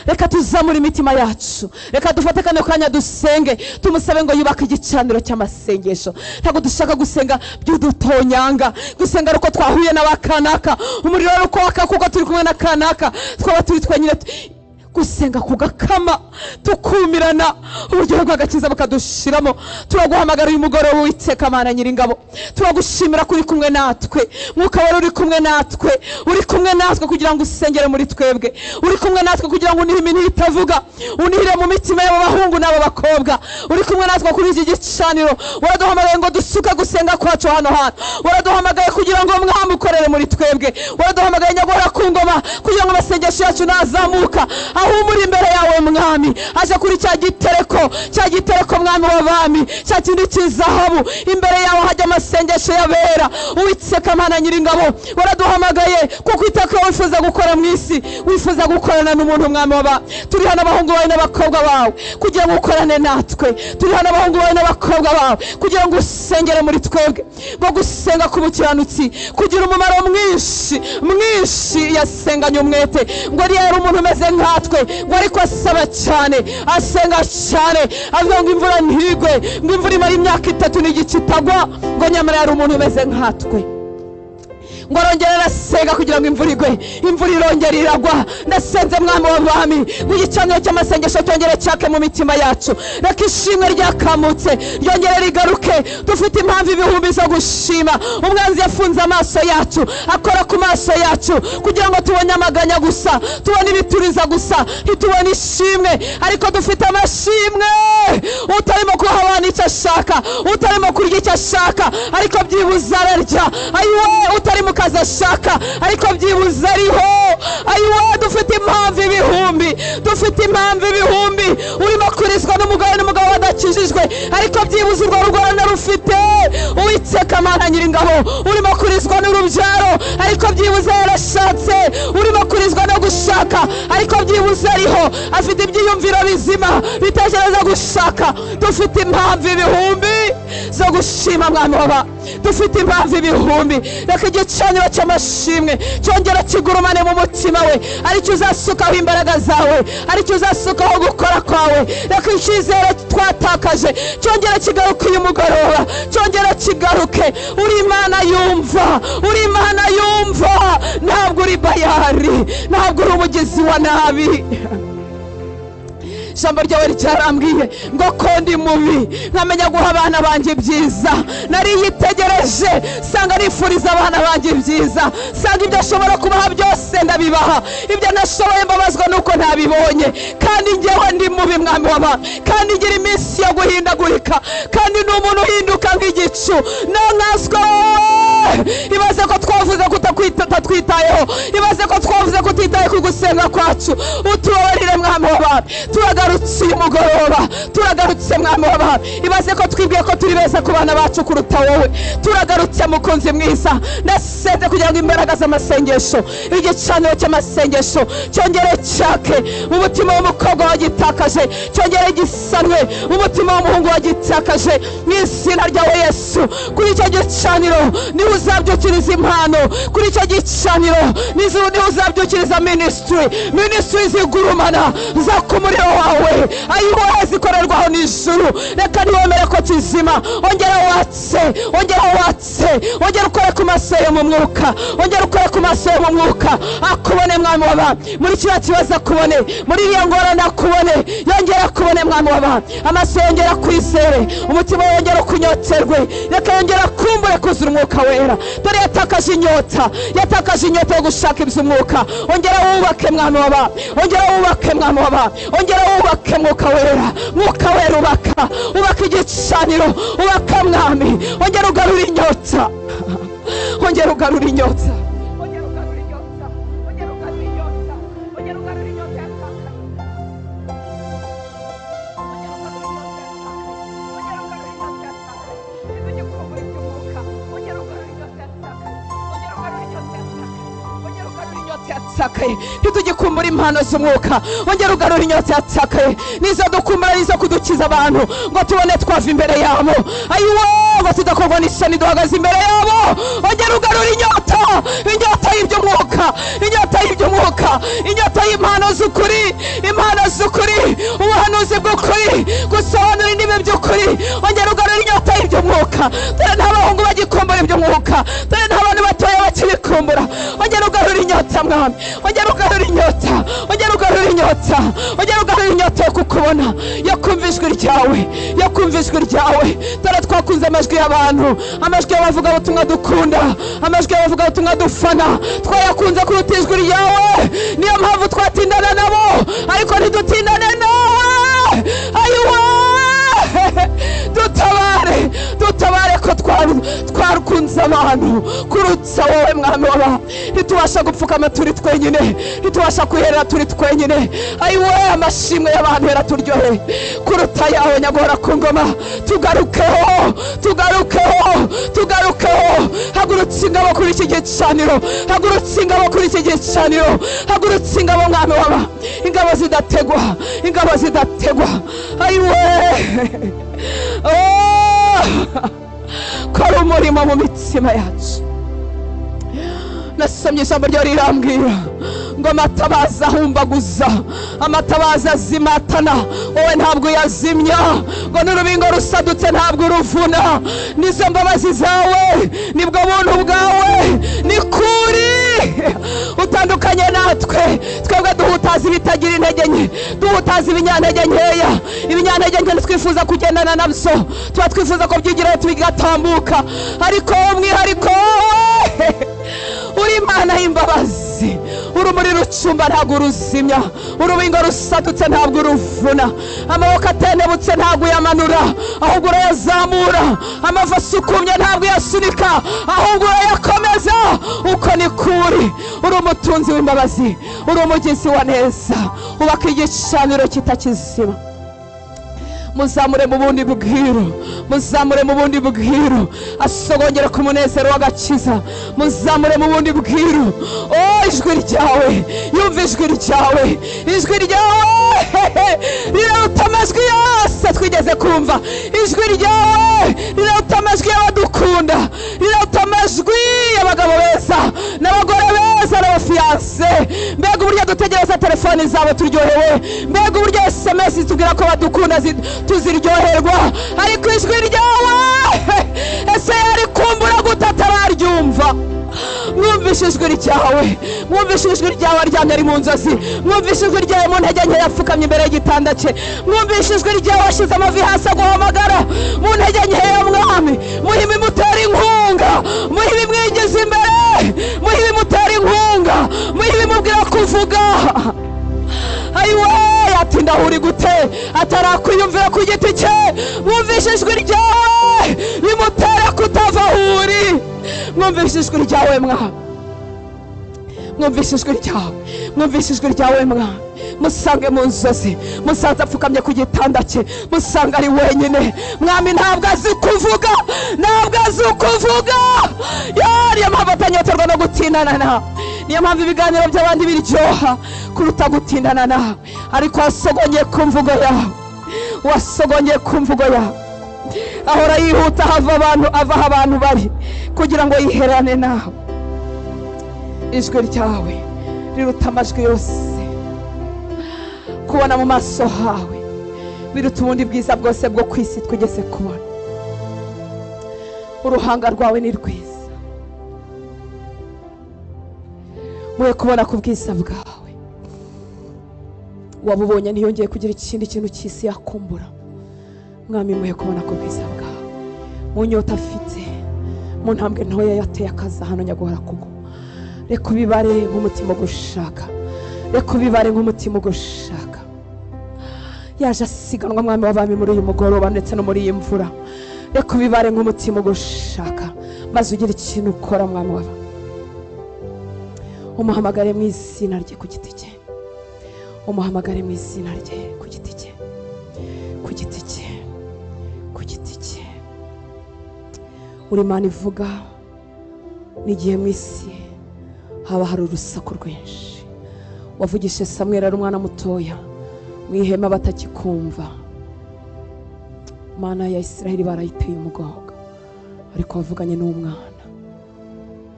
Reka tuzamure imitima yacu, reka dufate kano kanya dusenge, tumusabe ngo yubake igicaniro cy'amasengesho. Ntabwo dushaka gusenga by'udutonyanga, gusenga uko twahuye n'abakanaka, umuriro ari uko waka kuko turi kumwe na kanaka, twaba turi twenyine, gusenga kugakama tukumirana, uburyo bw'agakiza bukadushiramo. Turaguhamagara uyu mugoroba Uwiteka Mana Nyiringabo, turagushimira ko uri kumwe natwe. Mwuka wera uri kumwe natwe, uri kumwe natwe kugira ngo usengere muri twebwe, uri kumwe natwe kugira ngo unihe iminiho itavuga, unihire mu mitima y'abo bahungu n'abo bakobwa. Uri kumwe natwe kuri iki gicaniro. Waraduhamagaye ngo dusuke gusenga kwacu hano hantu, waraduhamagaye kugira ngo Mwami ukorere muri twebwe, waraduhamagaye nyagora ku ngoma kugira ngo amasengesho yacu nazamuka ahumura imbere yawe Mwami, aje kuri cya gitereko, cya gitereko Mwami w'abami, cya kindi cy'izahabu, imbere yawe hajya amasengesho y'abera. Uwiteka Mana Nyiringabo, waraduhamagaye kuko iteka wifuza gukora mu isi, wifuza gukorana n'umuntu Mwami w'abami. Turi hano abahungu bawe n'abakobwa bawe kugira ngo ukorane natwe, turi hano abahungu bawe n'abakobwa bawe kugira ngo usengere muri twebwe, ngo gusenga k'umukiranutsi kugira umumaro mwinshi mwinshi. Yasenganye umwete, ngo yari umuntu umeze nkatwe, ngo ariko asaba cyane, asenga cyane, avuga ngo imvura ntigwe, ngo imvura imara imyaka 3 n'igice itagwa, ngo nyamara yari umuntu umeze nkatwe. Ngo arongera arasenga kugira ngo imvura igwe, imvura irongera iragwa. Ndasenze Mwami w'abami ngo igicaniro cy'amasengesho cyongere cyake mu mitima yacu. Reka ishimwe ryakamutse ryongere rigaruke. Dufite impamvu ibihumbi zo gushima. Umwanzi yafunze amaso yacu, akora ku maso yacu kugira ngo tubone amaganya gusa, tubone ibituriza gusa, ntitubone ishimwe. Ariko dufite amashimwe. Utarimo kuha abana icyo ashaka, utarimo kurya icyo ashaka, ariko byibuze ararya. Ayiwe, utarimo kazi ashaka, ariko byibuze ariho. Ayiwa, dufite impamvu ibihumbi, dufite impamvu ibihumbi. Urimo kurizwa n'umugore n'umugabo badakijijwe, ariko byibuze urwo rugo rufite Uwiteka Mana Nyiringabo. Urimo kurizwa n'urubyaro, ariko byibuze yarashatse. Urimo kurizwa no gushaka, ariko byibuze ariho afite ibyiyumviro bizima bitekereza gushaka. Dufite impamvu ibihumbi zo gushima Mwami waba, dufite impamvu ibihumbi. Reka igicaniro cy'amashimwe cyongera kigurumane mu mutima we, aricyo uzasukaho imbaraga zawe, aricyo uzasukaho gukora kwawe. Reka icyizere twatakaje cyongera kigaruke uyu mugoroba, cyongera kigaruke. Uri Imana yumva, uri Imana yumva, ntabwo uri Bayari, ntabwo uri umugizi wa nabi. Ijambo ryawe ryarambwiye ngo ko ndi mubi nkamenya guha abana banjye ibyiza. Nariyitegereje sanga nifuriza abana banjye ibyiza, sanga ibyo ashobora kubaha byose ndabibaha, ibyo nashoboye mbabazwa nuko ntabibonye. Kandi njyewe ndi mubi Mwami w'abantu, kandi ngira iminsi yo guhindagurika, kandi ni umuntu uhinduka nk'igicu. Nankaswe ibaze ko twavuze ko utatwitayeho, ibaze ko twavuze ko utitaye ku gusenga kwacu. Utubabarire Mwami w'abantu, turagarutse uyu mugoroba, turagarutse Mwami w'abantu. Ibaze ko twibwiye ko turi beza ku bana bacu kuruta wowe. Turagarutse mukunzi mwiza, nasenze kugira ngo imbaraga z'amasengesho, igicaniro cy'amasengesho cyongere cyake mu mutima w'umukobwa wagitakaje, cyongere gisanwe mu mutima w'umuhungu wagitakaje, mu izina ryawe Yesu. Kuri icyo gicaniro niho uzabyukiriza impano, kuri icyo gicaniro niho uzabyukiriza ministry, ministry zigurumana zaka umuriro wawe, ayiwowe zikorerwaho n'ijuru. Reka ntiwemere ko kizima. Ongera watse, ongera watse, ongera ukore ku maso yo mu mwuka, ongera ukore ku maso yo mu mwuka, akubone Mwami w'abantu. Muri kiriya kibazo akubone, muri iriya ngorane akubone, yongera akubone Mwami w'abantu. Amaso yongera kwizere, umutima wongera kunyoterwe, reka yongera kumbure kuzura umwuka wera. Dore yatakaje inyota, yatakaje inyota yo gushaka iby'umwuka. Ongera wubake Mwami w'abantu, ongera wubake Mwami w'abantu, ongera wubake mwuka wera. Mwuka wera ubaka, ubaka igicaniro, ubaka Mwami. Ongera ugarura inyota, ongera ugarura inyota, ongera ugarura inyota, ongera ugarura inyota, ongera ugarura inyota yatakaye, ongera ugarura inyota yatakaye, ongera ugarura inyota yatakaye. Ntitugikumbure iby'umwuka. Ongera ugarura inyota yatakaye, ongera ugarura inyota yatakaye, ongera ugarura inyota yatakaye. Ntitugikumbura impano z'umwuka. Ongera ugarura inyota yatakaye, nizo dukumbura, nizo kudukiza abantu ngo tubone twava imbere yabo. Ayiwe, ngo tudakorwa n'isoni duhagaze imbere yabo. Ongera ugarura inyota, inyota y'iby'umwuka, inyota y'iby'umwuka, inyota y'impano z'ukuri, impano z'ukuri, ubuhanuzi bw'ukuri, gusobanura indimi by'ukuri. Ongera ugarura inyota y'iby'umwuka. Dore nta bahungu bagikumbura iby'umwuka, dore nta bantu batoya bakibikumbura. Ongera ugarura inyota Mwami, ongera ugarura inyota, ongera ugarura inyota, ongera ugarura inyota yo kukubona, yo kumva ijwi ryawe, yo kumva ijwi ryawe. Dore twakunze amajwi y'abantu, amajwi y'abavugabutumwa dukunda, amajwi y'abavugabutumwa dufana, twayakunze kuruta ijwi ryawe. Niyo mpamvu twatindana nabo, ariko ntidutindane nawe. Ayiwe, dutabare, dutabare ko twakunze abantu kurutsa wowe Mwami w'abantu. Ntitubasha gupfukama turi twenyine, ntitubasha kwiherera turi twenyine. Ayiwe, amashimwe y'abantu yaraturyoheye kuruta yawe nyagora ku ngoma. Tugarukeho, tugarukeho, tugarukeho. Hagurutse ingabo kuri iki gicaniro, hagurutse ingabo kuri iki gicaniro, hagurutse ingabo Mwami w'abantu, ingabo zidategwa, ingabo zidategwa. Ayiwe, oh, kora umurimo mu mitima yacu. Nasomye ijambo ryo rirambwira ngo amatabaza ahumbaguza, amatabaza azimatana, wowe ntabwo uyazimya, ngo n'urubingo rusadutse ntabwo uruvuna. Nizo mbabazi zawe, nibwo buntu bwawe, ni kuri utandukanye natwe. Twebwe duhutaza ibitagira intege nke, duhutaza ibinyantege nkeya, ibinyantege nke twifuza kugendana nabyo, tuba twifuza ko byigiraho tubigatambuka, ariko umwihariko wowe uri Imana y'imbabazi, Urumuri rucumba ntabwo uruzimya, urubingo rusadutse ntabwo uruvuna, amaboko atenebutse ntabwo uyamanura ahubwo urayazamura, amavi asukumye ntabwo uyasunika ahubwo urayakomeza. Uko ni kuri. Uri umutunzi w'imbabazi, uri umugizi wa neza, ubaka igicaniro kitakizima. Muzamure mu bundi bwiru, muzamure mu bundi bwiru, asogongere ku munezero w'agakiza. Muzamure mu bundi bwiru. Oh, ijwi ryawe, yumva ijwi ryawe, ijwi ryawe riraruta amajwi yose twigeze kumva. Ijwi ryawe riraruta amajwi y'abadukunda, riraruta amajwi y'abagabo beza n'abagore beza n'abafiyanse. Mbega uburyo dutegereza telefoni zabo turyohewe, mbega uburyo SMS zitubwira ko badukunda tuziryoherwa, ariko ijwi ryawe ese yari kumbura gute atararyumva? Mwumvishe ijwi ryawe, mwumvishe ijwi ryawe aryamye ari mu nzozi, mwumvishe ijwi ryawe mu ntege nke yapfukamye imbere y'igitanda cye, mwumvishe ijwi ryawe ashyize amavi hasi aguhamagara mu ntege nke ya mwami. Muhe ibimutera inkunga, muhe ibimwigiza imbere, muhe ibimutera inkunga, muhe ibimubwira kuvuga. Ayiwe, atinda uri gute atarakwiyumvira ku giti cye. Mwumvishe ijwi ryawe bimutera kutava aho uri. Mwumvishe ijwi ryawe mwa, mwumvishe ijwi ryawe, mwumvishe ijwi ryawe mwa. Musange mu nzozi, musanze apfukamye ku gitanda cye, musange ari wenyine. Mwami ntabwo azi kuvuga, ntabwo azi kuvuga. Niyo mpamvu atanyoterwa no gutindana nawe, niyo mpamvu ibiganiro by'abandi biryoha kuruta gutindana nawe. Ariko wasogongeye ku mvugo yawe, wasogongeye ku mvugo yawe. Ahora yihuta hava abantu, ava aho abantu bari kugira ngo yiherane nawe. Ijwi ryawe riruta amajwi yose. Kubona mu maso hawe biruta ubundi bwiza bwose bwo ku isi twigeze kubona. Uruhanga rwawe ni rwiza, muhe kubona ku bwiza bwawe. Wabubonye ntiyongeye kugira ikindi kintu cy'isi yakumbura. Mwami muhe kubona ku bwiza bwawe. Mu nyota afite, mu ntambwe ntoya yateye akaza hano nyaguhora kugo. Reka ubibare nk'umutima ugushaka, reka ubibare nk'umutima ugushaka. Yaje asiganwa mwami w'abami muri uyu mugoroba ndetse no muri iyi mvura. Reka ubibare nk'umutima ugushaka, maze ugire ikintu ukora mwami w'abami. Umuhamagare mu izina rye ku giti cye, umuhamagare mu izina rye ku giti cye, ku giti cye, ku giti cye. Uri Imana ivuga n'igihe mu isi haba hari urusaku rwinshi. Wavugishije Samweli ari umwana mutoya mu ihema batakikumva. Mana ya Isiraheli barayiteye umugongo, ariko wavuganye n'umwana.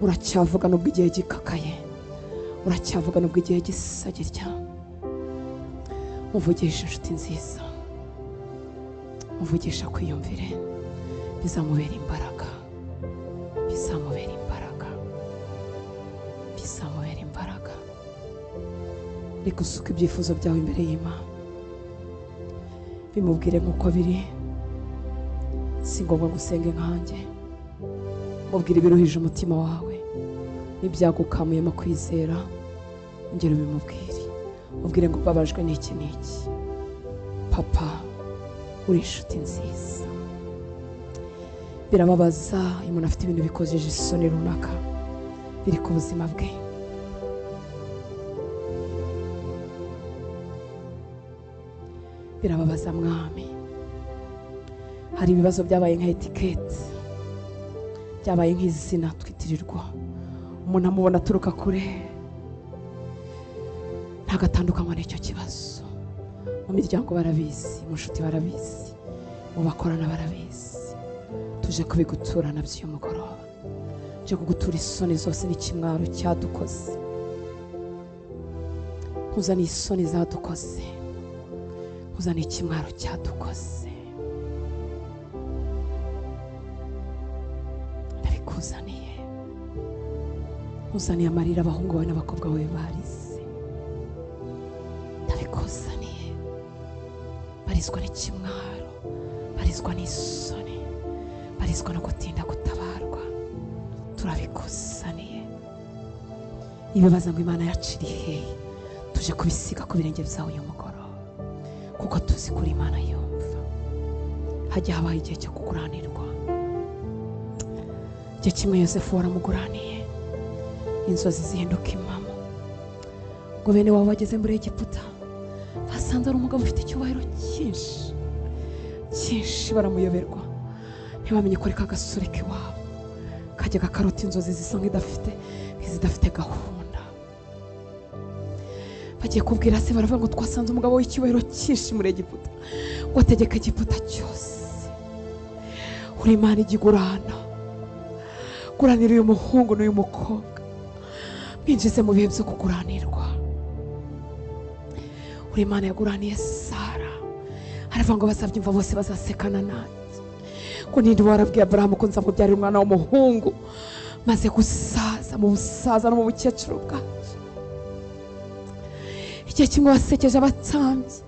Uracyavuga nubwo igihe gikakaye, uracyavuga nubwo igihe gisa gitya. Muvugisha inshuti nziza, muvugisha kwiyumvire, bizamubera imbaraga, bizamubera imbaraga, bizamubera imbaraga. Reka usuke ibyifuzo byawe imbere y'Imana, bimubwire nk'uko biri. Si ngombwa ngo usenge nkanjye, mubwire ibiruhije umutima wawe n'ibyagukamuyemo kwizera, ongera ubimubwire. Mubwire ngo mbabajwe n'iki n'iki. Papa, uri inshuti nziza. Birababaza iyo umuntu afite ibintu bikojeje isoni runaka biri ku buzima bwe. Birababaza mwami. Hari ibibazo byabaye nka etiketi, byabaye nk'izina twitirirwa. Umuntu amubona aturuka kure ntagatandukanywa n'icyo kibazo. Mu miryango barabizi, mu nshuti barabizi, mu bakorana barabizi. Tuje kubigutura nabyo uyu mugoroba. Tuje kugutura isoni zose n'ikimwaro cyadukoze. Nkuzaniye isoni zadukoze, nkuzaniye ikimwaro cyadukoze. Ndabikuzaniye. Nkuzaniye amarira abahungu bawe n'abakobwa bawe barize. Ndabikuzaniye. Barizwa n'ikimwaro, barizwa n'isoni, barizwa no gutinda gutabarwa. Turabikuzaniye. Ibibaza ngo Imana yaciriye hehe, tuje kubisiga ku birenge byawe uyu mugoroba, kuko tuzi kuri Imana yumva. Hajya habaho igihe cyo kuguranirwa. Igihe kimwe Yosefu waramuguraniye, inzozi zihinduka impamo. Ngo bene wabo bageze muri Egiputa basanze ari umugabo ufite icyubahiro cyinshi cyinshi, baramuyoberwa ntibamenye ko ari kagasore k'iwabo kajyaga karota inzozi zisa nk'izidafite gahunda. Bagiye kubwira se baravuga ngo twasanze umugabo w'icyubahiro cyinshi muri Egiputa, ngo ategeka Egiputa cyose. Uri Imana igigurana, guranira uyu muhungu n'uyu mukobwa, mwinjize mu bihe byo kuguranirwa. Uri Imana yaguraniye Sara, aravuga ngo bazabyumva bose bazasekana nanjye, ngo ninde warabwiye Aburahamu ko nzamubyarira umwana w'umuhungu maze gusaza mu busaza no mu bukecuru bwacu. Igihe kimwe wasekeje abatambyi,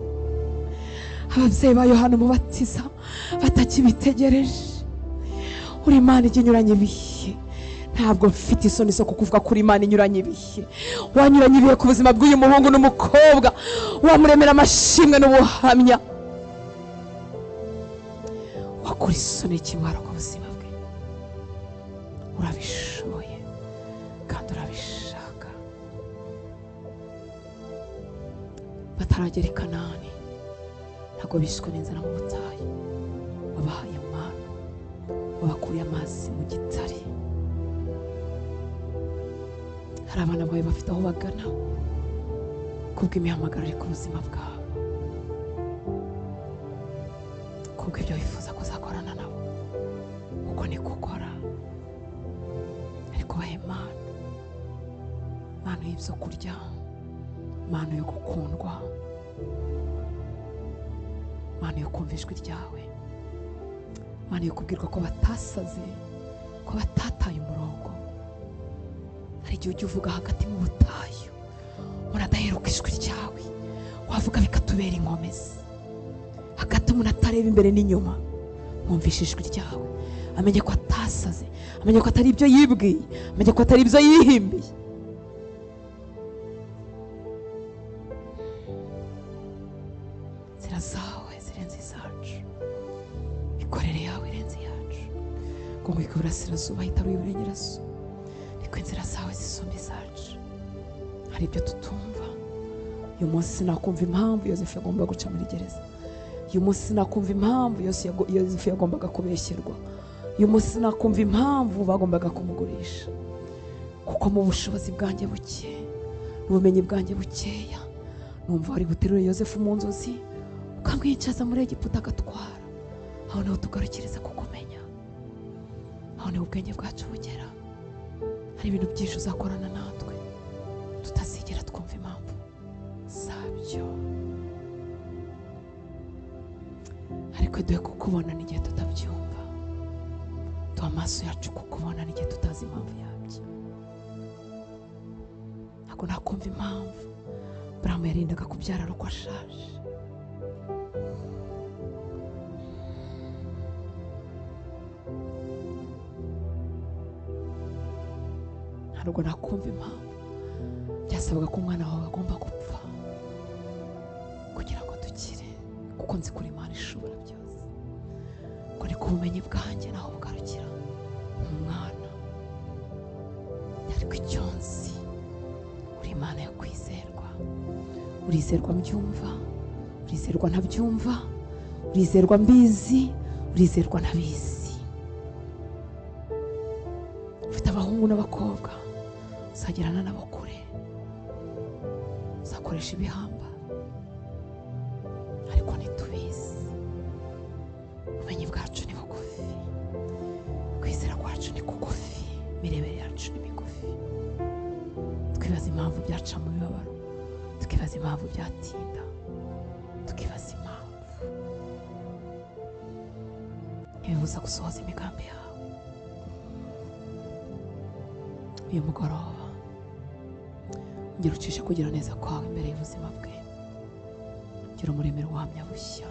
ababyeyi ba Yohana Umubatiza batakibitegereje. Uri Imana ijya inyuranye ibihe. Ntabwo mfite isoni zo kukuvuga kuri Imana inyuranye ibihe. Wanyuranye ibihe ku buzima bw'uyu muhungu n'umukobwa, wamuremera amashimwe n'ubuhamya. Wakura isoni ikimwaro ku buzima bwe. Urabishoboye kandi urabishaka. Bataragera i Kanani ntabwo bishwe n'inzara mu butayu, wabahaye amano, wabakuriye amazi mu gitare. Hari abana bawe bafite aho bagana kubw'imihamagaro iri ku buzima bwabo, kubw'ibyo wifuza kuzakorana nabo, kuko niko ukora. Ariko bahe impano, impano y'ibyo kurya, impano yo gukundwa, impano yo kumva ijwi ryawe, impano yo kubwirwa ko batasaze, ko batataye umurongo. Hari igihe ujya uvuga hagati mu butayu, umuntu adaheruka ijwi ryawe, wavuga bikatubera inkomezi. Hagati umuntu atareba imbere n'inyuma, mwumvishe ijwi ryawe, amenye ko atasaze, amenye ko atari ibyo yibwiye, amenye ko atari ibyo yihimbiye. Inzira zawe zirenze izacu, imikorere yawe irenze iyacu. Ngo ngwike iburasirazuba hitaruye iburengerazuba, niko inzira zawe zisumba izacu. Hari ibyo tutumva. Uyu munsi sinakumva impamvu Yosefu yagombaga guca muri gereza. Uyu munsi sinakumva impamvu Yosefu yagombaga kubeshyerwa. Uyu munsi sinakumva impamvu bagombaga kumugurisha, kuko mu bushobozi bwanjye buke n'ubumenyi bwanjye bukeya, numva wari buterure Yosefu mu nzozi ukamwicaza muri Egiputa agatwara. Aho niho tugarukiriza kukumenya, aho niho ubwenge bwacu bugera. Hari ibintu byinshi uzakorana natwe tutazigera twumva impamvu zabyo, ariko duhe kukubona n'igihe tutabyumva, duhe amaso yacu kukubona n'igihe tutazi impamvu yabyo. Ntabwo nakumva impamvu Aburahamu yarindaga kubyara uko ashaje. Ntabwo nakumva impamvu byasabaga ko umwana wawe agomba gupfa kugira ngo dukire, kuko nzi kuri Imana ishobora byose. Ngo ni ku bumenyi bwanjye naho bugarukira umwana, ariko icyo nzi, uri Imana yo kwizerwa. Urizerwa mbyumva, urizerwa ntabyumva, urizerwa mbizi, urizerwa ntabizi. Ufite abahungu n'abakobwa uzagerana nabo kure, uzakoresha ibihamba, ariko ntitubizi. Ubumenyi bwacu ni bugufi, kwizera kwacu ni kugufi, imirebere yacu ni migufi. Twibaza impamvu byaca mu mibabaro, tukibaza impamvu byatinda, tukibaza impamvu ntibibuza gusohoza imigambi yawe. Uyu mugoroba ongera ucishe kugira neza kwawe imbere y'ubuzima bwe, gira umuremero ubuhamya bushya.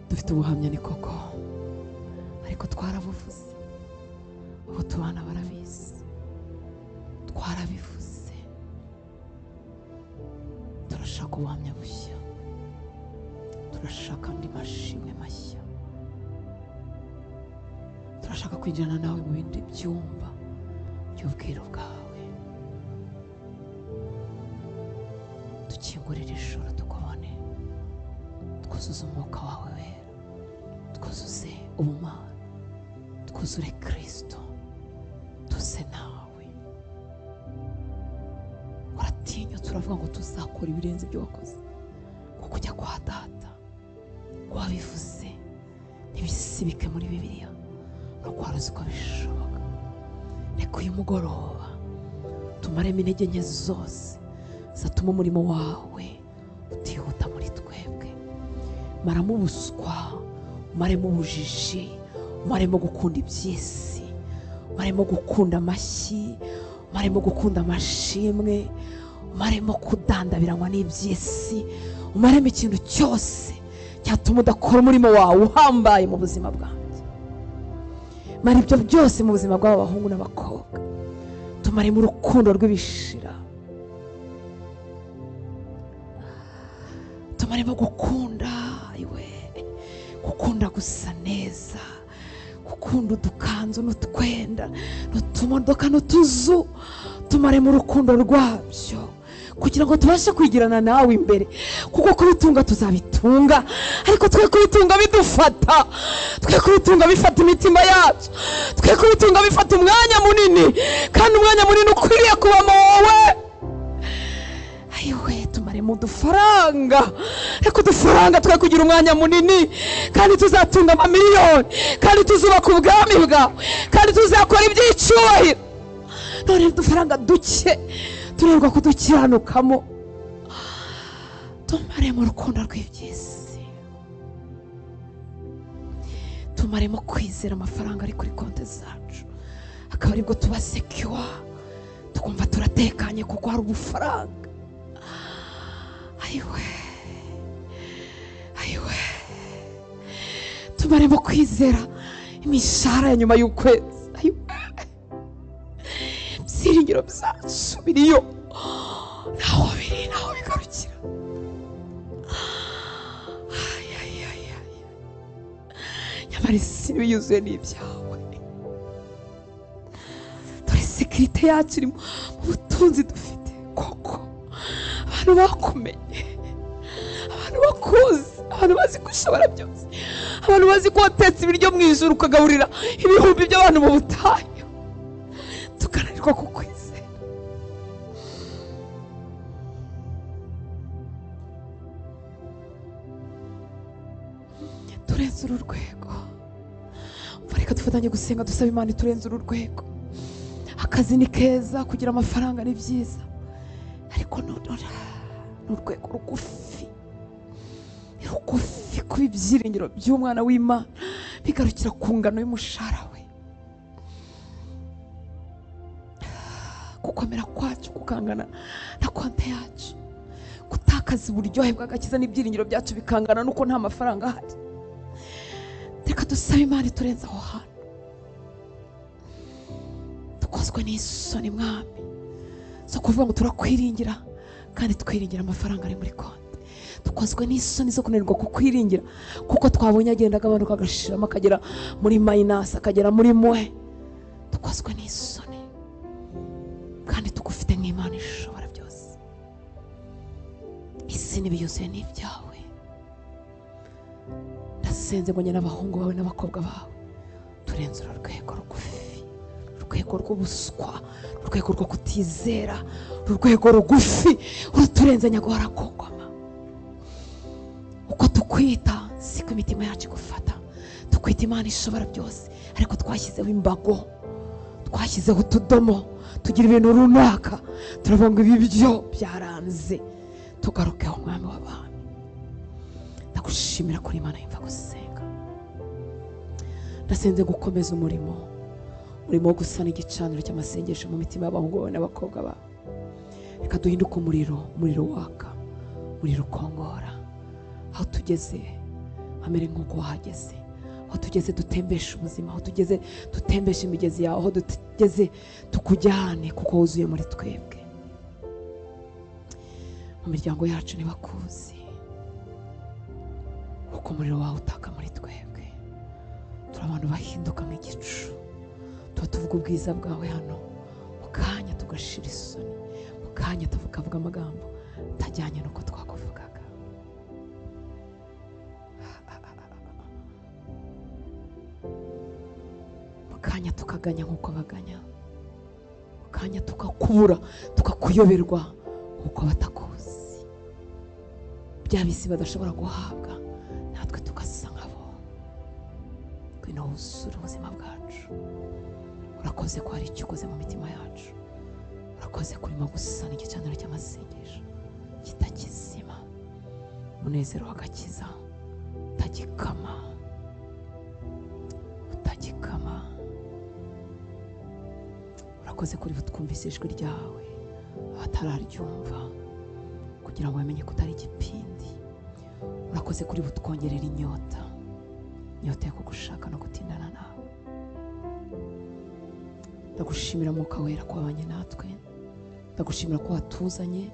Dufite ubuhamya ni koko, ariko twarabuvuze, abo tubana barabizi. Twarabivuze, turashaka ubuhamya bushya, turashaka andi mashimwe mashya, turashaka kwinjirana nawe mu bindi byumba by'ubwiru bwawe. Dukingurire ijuru tukubone, twuzuze umwuka wawe wera, twuzuze ubumana, twuzure Kristo, tuse nawe. Uratinyutse uravuga ngo tuzakora ibirenze ibyo wakoze, kuko ujya kwa Data wabivuze ntibisibike muri Bibiliya, nuko wari uzi ko bishoboka. Reka uyu mugoroba tumaremo intege nke zose zatuma umurimo wawe utihuta muri twebwe. Maramo ubuswa, umaremo ubujiji, umaremo gukunda iby'isi, umaremo gukunda amashyi, umaremo gukunda amashimwe, umaremo kudandabiranywa n'iby'isi, umaremo ikintu cyose cyatuma udakora umurimo wawe uhambaye mu buzima bwanjye. Mara ibyo byose mu buzima bw'aba bahungu n'abakobwa. Tumaremo urukundo rw'ibishira, tumaremo gukunda iwe, gukunda gusa neza, gukunda udukanzu n'utwenda n'utumodoka n'utuzu. Tumaremo urukundo rwabyo kugira ngo tubashe kwigirana nawe imbere, kuko kubitunga tuzabitunga, ariko twe kubitunga bidufata, twe kubitunga bifata imitima yacu, twe kubitunga bifata umwanya munini, kandi umwanya munini ukwiriye kubamo wowe. Ayiwe, tumaremo udufaranga, reka udufaranga twe kugira umwanya munini, kandi tuzatunga amamiliyoni, kandi tuzubaka ubwami bwawe, kandi tuzakora iby'icyubahiro. None udufaranga duke turerwa kudukiranukamo. Tumaremo urukundo rw'iby'isi, tumaremo kwizera amafaranga ari kuri konti zacu, akaba aribwo tuba secure, tukumva turatekanye kuko hari ubufaranga. Ayiwe, ayiwe, tumaremo kwizera imishahara ya nyuma y'ukwezi. Ayiwe, ibyiringiro byacu biriyo, naho biri, naho bigarukira. Nyamara isi yuzuye n'ibyawe. Dore sekirite yacu iri mu butunzi dufite koko. Abantu bakumenye, abantu bakuzi, abantu bazi ko ushobora byose, abantu bazi ko watetse ibiryo mu ijuru ukagaburira ibihumbi by'abantu mu butayu, tukananirwa kukwizera. Turenze uru rwego. Reka dufatanye gusenga dusaba Imana iturenze uru rwego. Akazi ni keza, kugira amafaranga ni byiza, ariko ni urwego rugufi, ni rugufi kuba ibyiringiro by'umwana w'Imana bigarukira ku ngano y'umushahara we. Gukomera kwacu kukangana na konti yacu, gutakaza uburyohe bw'agakiza n'ibyiringiro byacu bikangana nuko nta mafaranga ahari. Reka dusabe Imana iturenze aho hantu. Dukozwe n'isoni Mwami zo kuvuga ngo turakwiringira kandi twiringira amafaranga ari muri konti. Dukozwe n'isoni zo kunanirwa kukwiringira kuko twabonye agenda agabanuka agashiramo akagera muri minus, akagera muri mwe. Dukozwe n'isoni kandi tugufite nk'Imana ishobora byose. Isi n'ibiyuzuye n'ibyawe. Ndasenze ngo njye n'abahungu bawe n'abakobwa bawe turenze uru rwego rugufi, urwego rw'ubuswa, urwego rwo kutizera, urwego rugufi uruturenze nyaguhora ku ngoma. Uko tukwita siko imitima yacu igufata. Tukwita Imana ishobora byose, ariko twashyizeho imbago, twashyizeho utudomo, tugira ibintu runaka, turavuga ngo ibi byo byaranze. Tugarukeho Mwami w'abami. Ndagushimira kuri Imana yumva gusenga. Ndasenze gukomeza umurimo, urimo gusana igicaniro cy'amasengesho mu mitima y'abahungu bawe n'abakobwa bawe. Reka duhinduke umuriro, umuriro waka, umuriro ukongora. Aho tugeze hamere nk'uko wahageze, aho Aho tugeze dutembesha ubuzima, aho tugeze dutembesha imigezi yawe, aho tugeze tukujyane kuko wuzuye muri twebwe. Mu miryango yacu ntibakuzi kuko umuriro wawe utaka muri twebwe. Turi abantu bahinduka nk'igicu, tuba tuvuga ubwiza bwawe hano, mu kanya tugashira isoni, mu kanya tukavuga amagambo atajyanye n'uko twakuvugaga. Mu kanya tukaganya nk'uko baganya, mu kanya tukakubura tukakuyoberwa nk'uko batakuzi. Bya bisi badashobora guhabwa natwe tugasa nkabo. Ngwino wuzure ubuzima bwacu. Urakoze ko hari icyo ukoze mu mitima yacu. Urakoze kurimo gusana igicaniro cy'amasengesho kitakizima, umunezero w'agakiza utagikama, utagikama. Urakoze kuri butwumvise ijwi ryawe abatararyumva kugira ngo bamenye ko utari igipindi. Urakoze kuri butwongerera inyota, inyota yo kugushaka no gutindana nawe. Ndagushimira Mwuka Wera ko wabanye natwe, ndagushimira ko watuzanye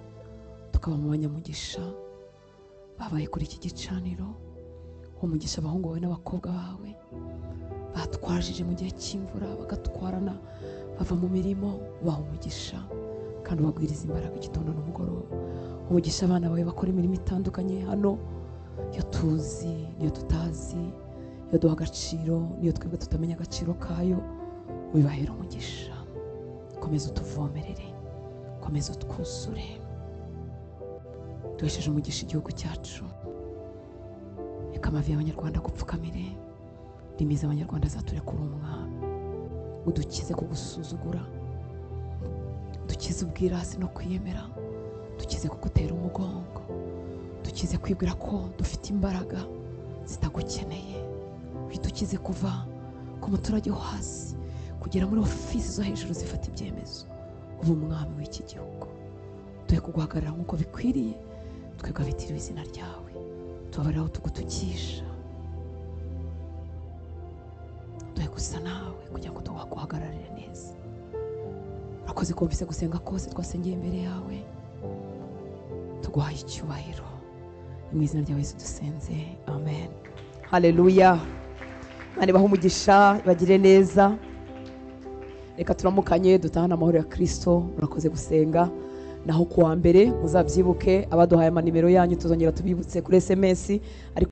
tukaba mu banyamugisha babaye kuri iki gicaniro. Umugisha abahungu bawe n'abakobwa bawe batwajije mu gihe cy'imvura, bagatwarana bava mu mirimo, ubaha umugisha kandi ubagwiriza imbaraga igitondo n'umugoroba. Umugisha abana bawe bakora imirimo itandukanye hano, iyo tuzi niyo tutazi, iyo duha agaciro niyo twebwe tutamenya agaciro kayo, wibahera umugisha. Komeza utuvomerere, komeza utwuzure. Duhesheje umugisha igihugu cyacu. Reka amavi y'abanyarwanda gupfukamire, rimiza abanyarwanda azaturekura umwami. Udukize kugusuzugura, dukize ubwirasi no kwiyemera, dukize kugutera umugongo, dukize kwibwira ko dufite imbaraga zitagukeneye. Bidukize kuva ku muturage wo hasi kugera muri ofisi zo hejuru zifata ibyemezo. Ubu umwami w'iki gihugu, duhe kuguhagarara nk'uko bikwiriye, twebwe abitiriwe izina ryawe. Tubabarira aho tugutukisha, duhe gusa nawe kugira ngo tuguhagararire neza. Urakoze kumvise gusenga kose twasengeye imbere yawe, tuguhaye icyubahiro. Mu izina rya Yesu dusenze, amen. Haleluya. Imana ibahe umugisha, ibagire neza. Reka turamukanye dutahane amahoro ya Kristo. Murakoze gusenga. Naho kuwa mbere muzabyibuke, abaduhaye amanimero yanyu tuzongera tubibutse kuri SMS.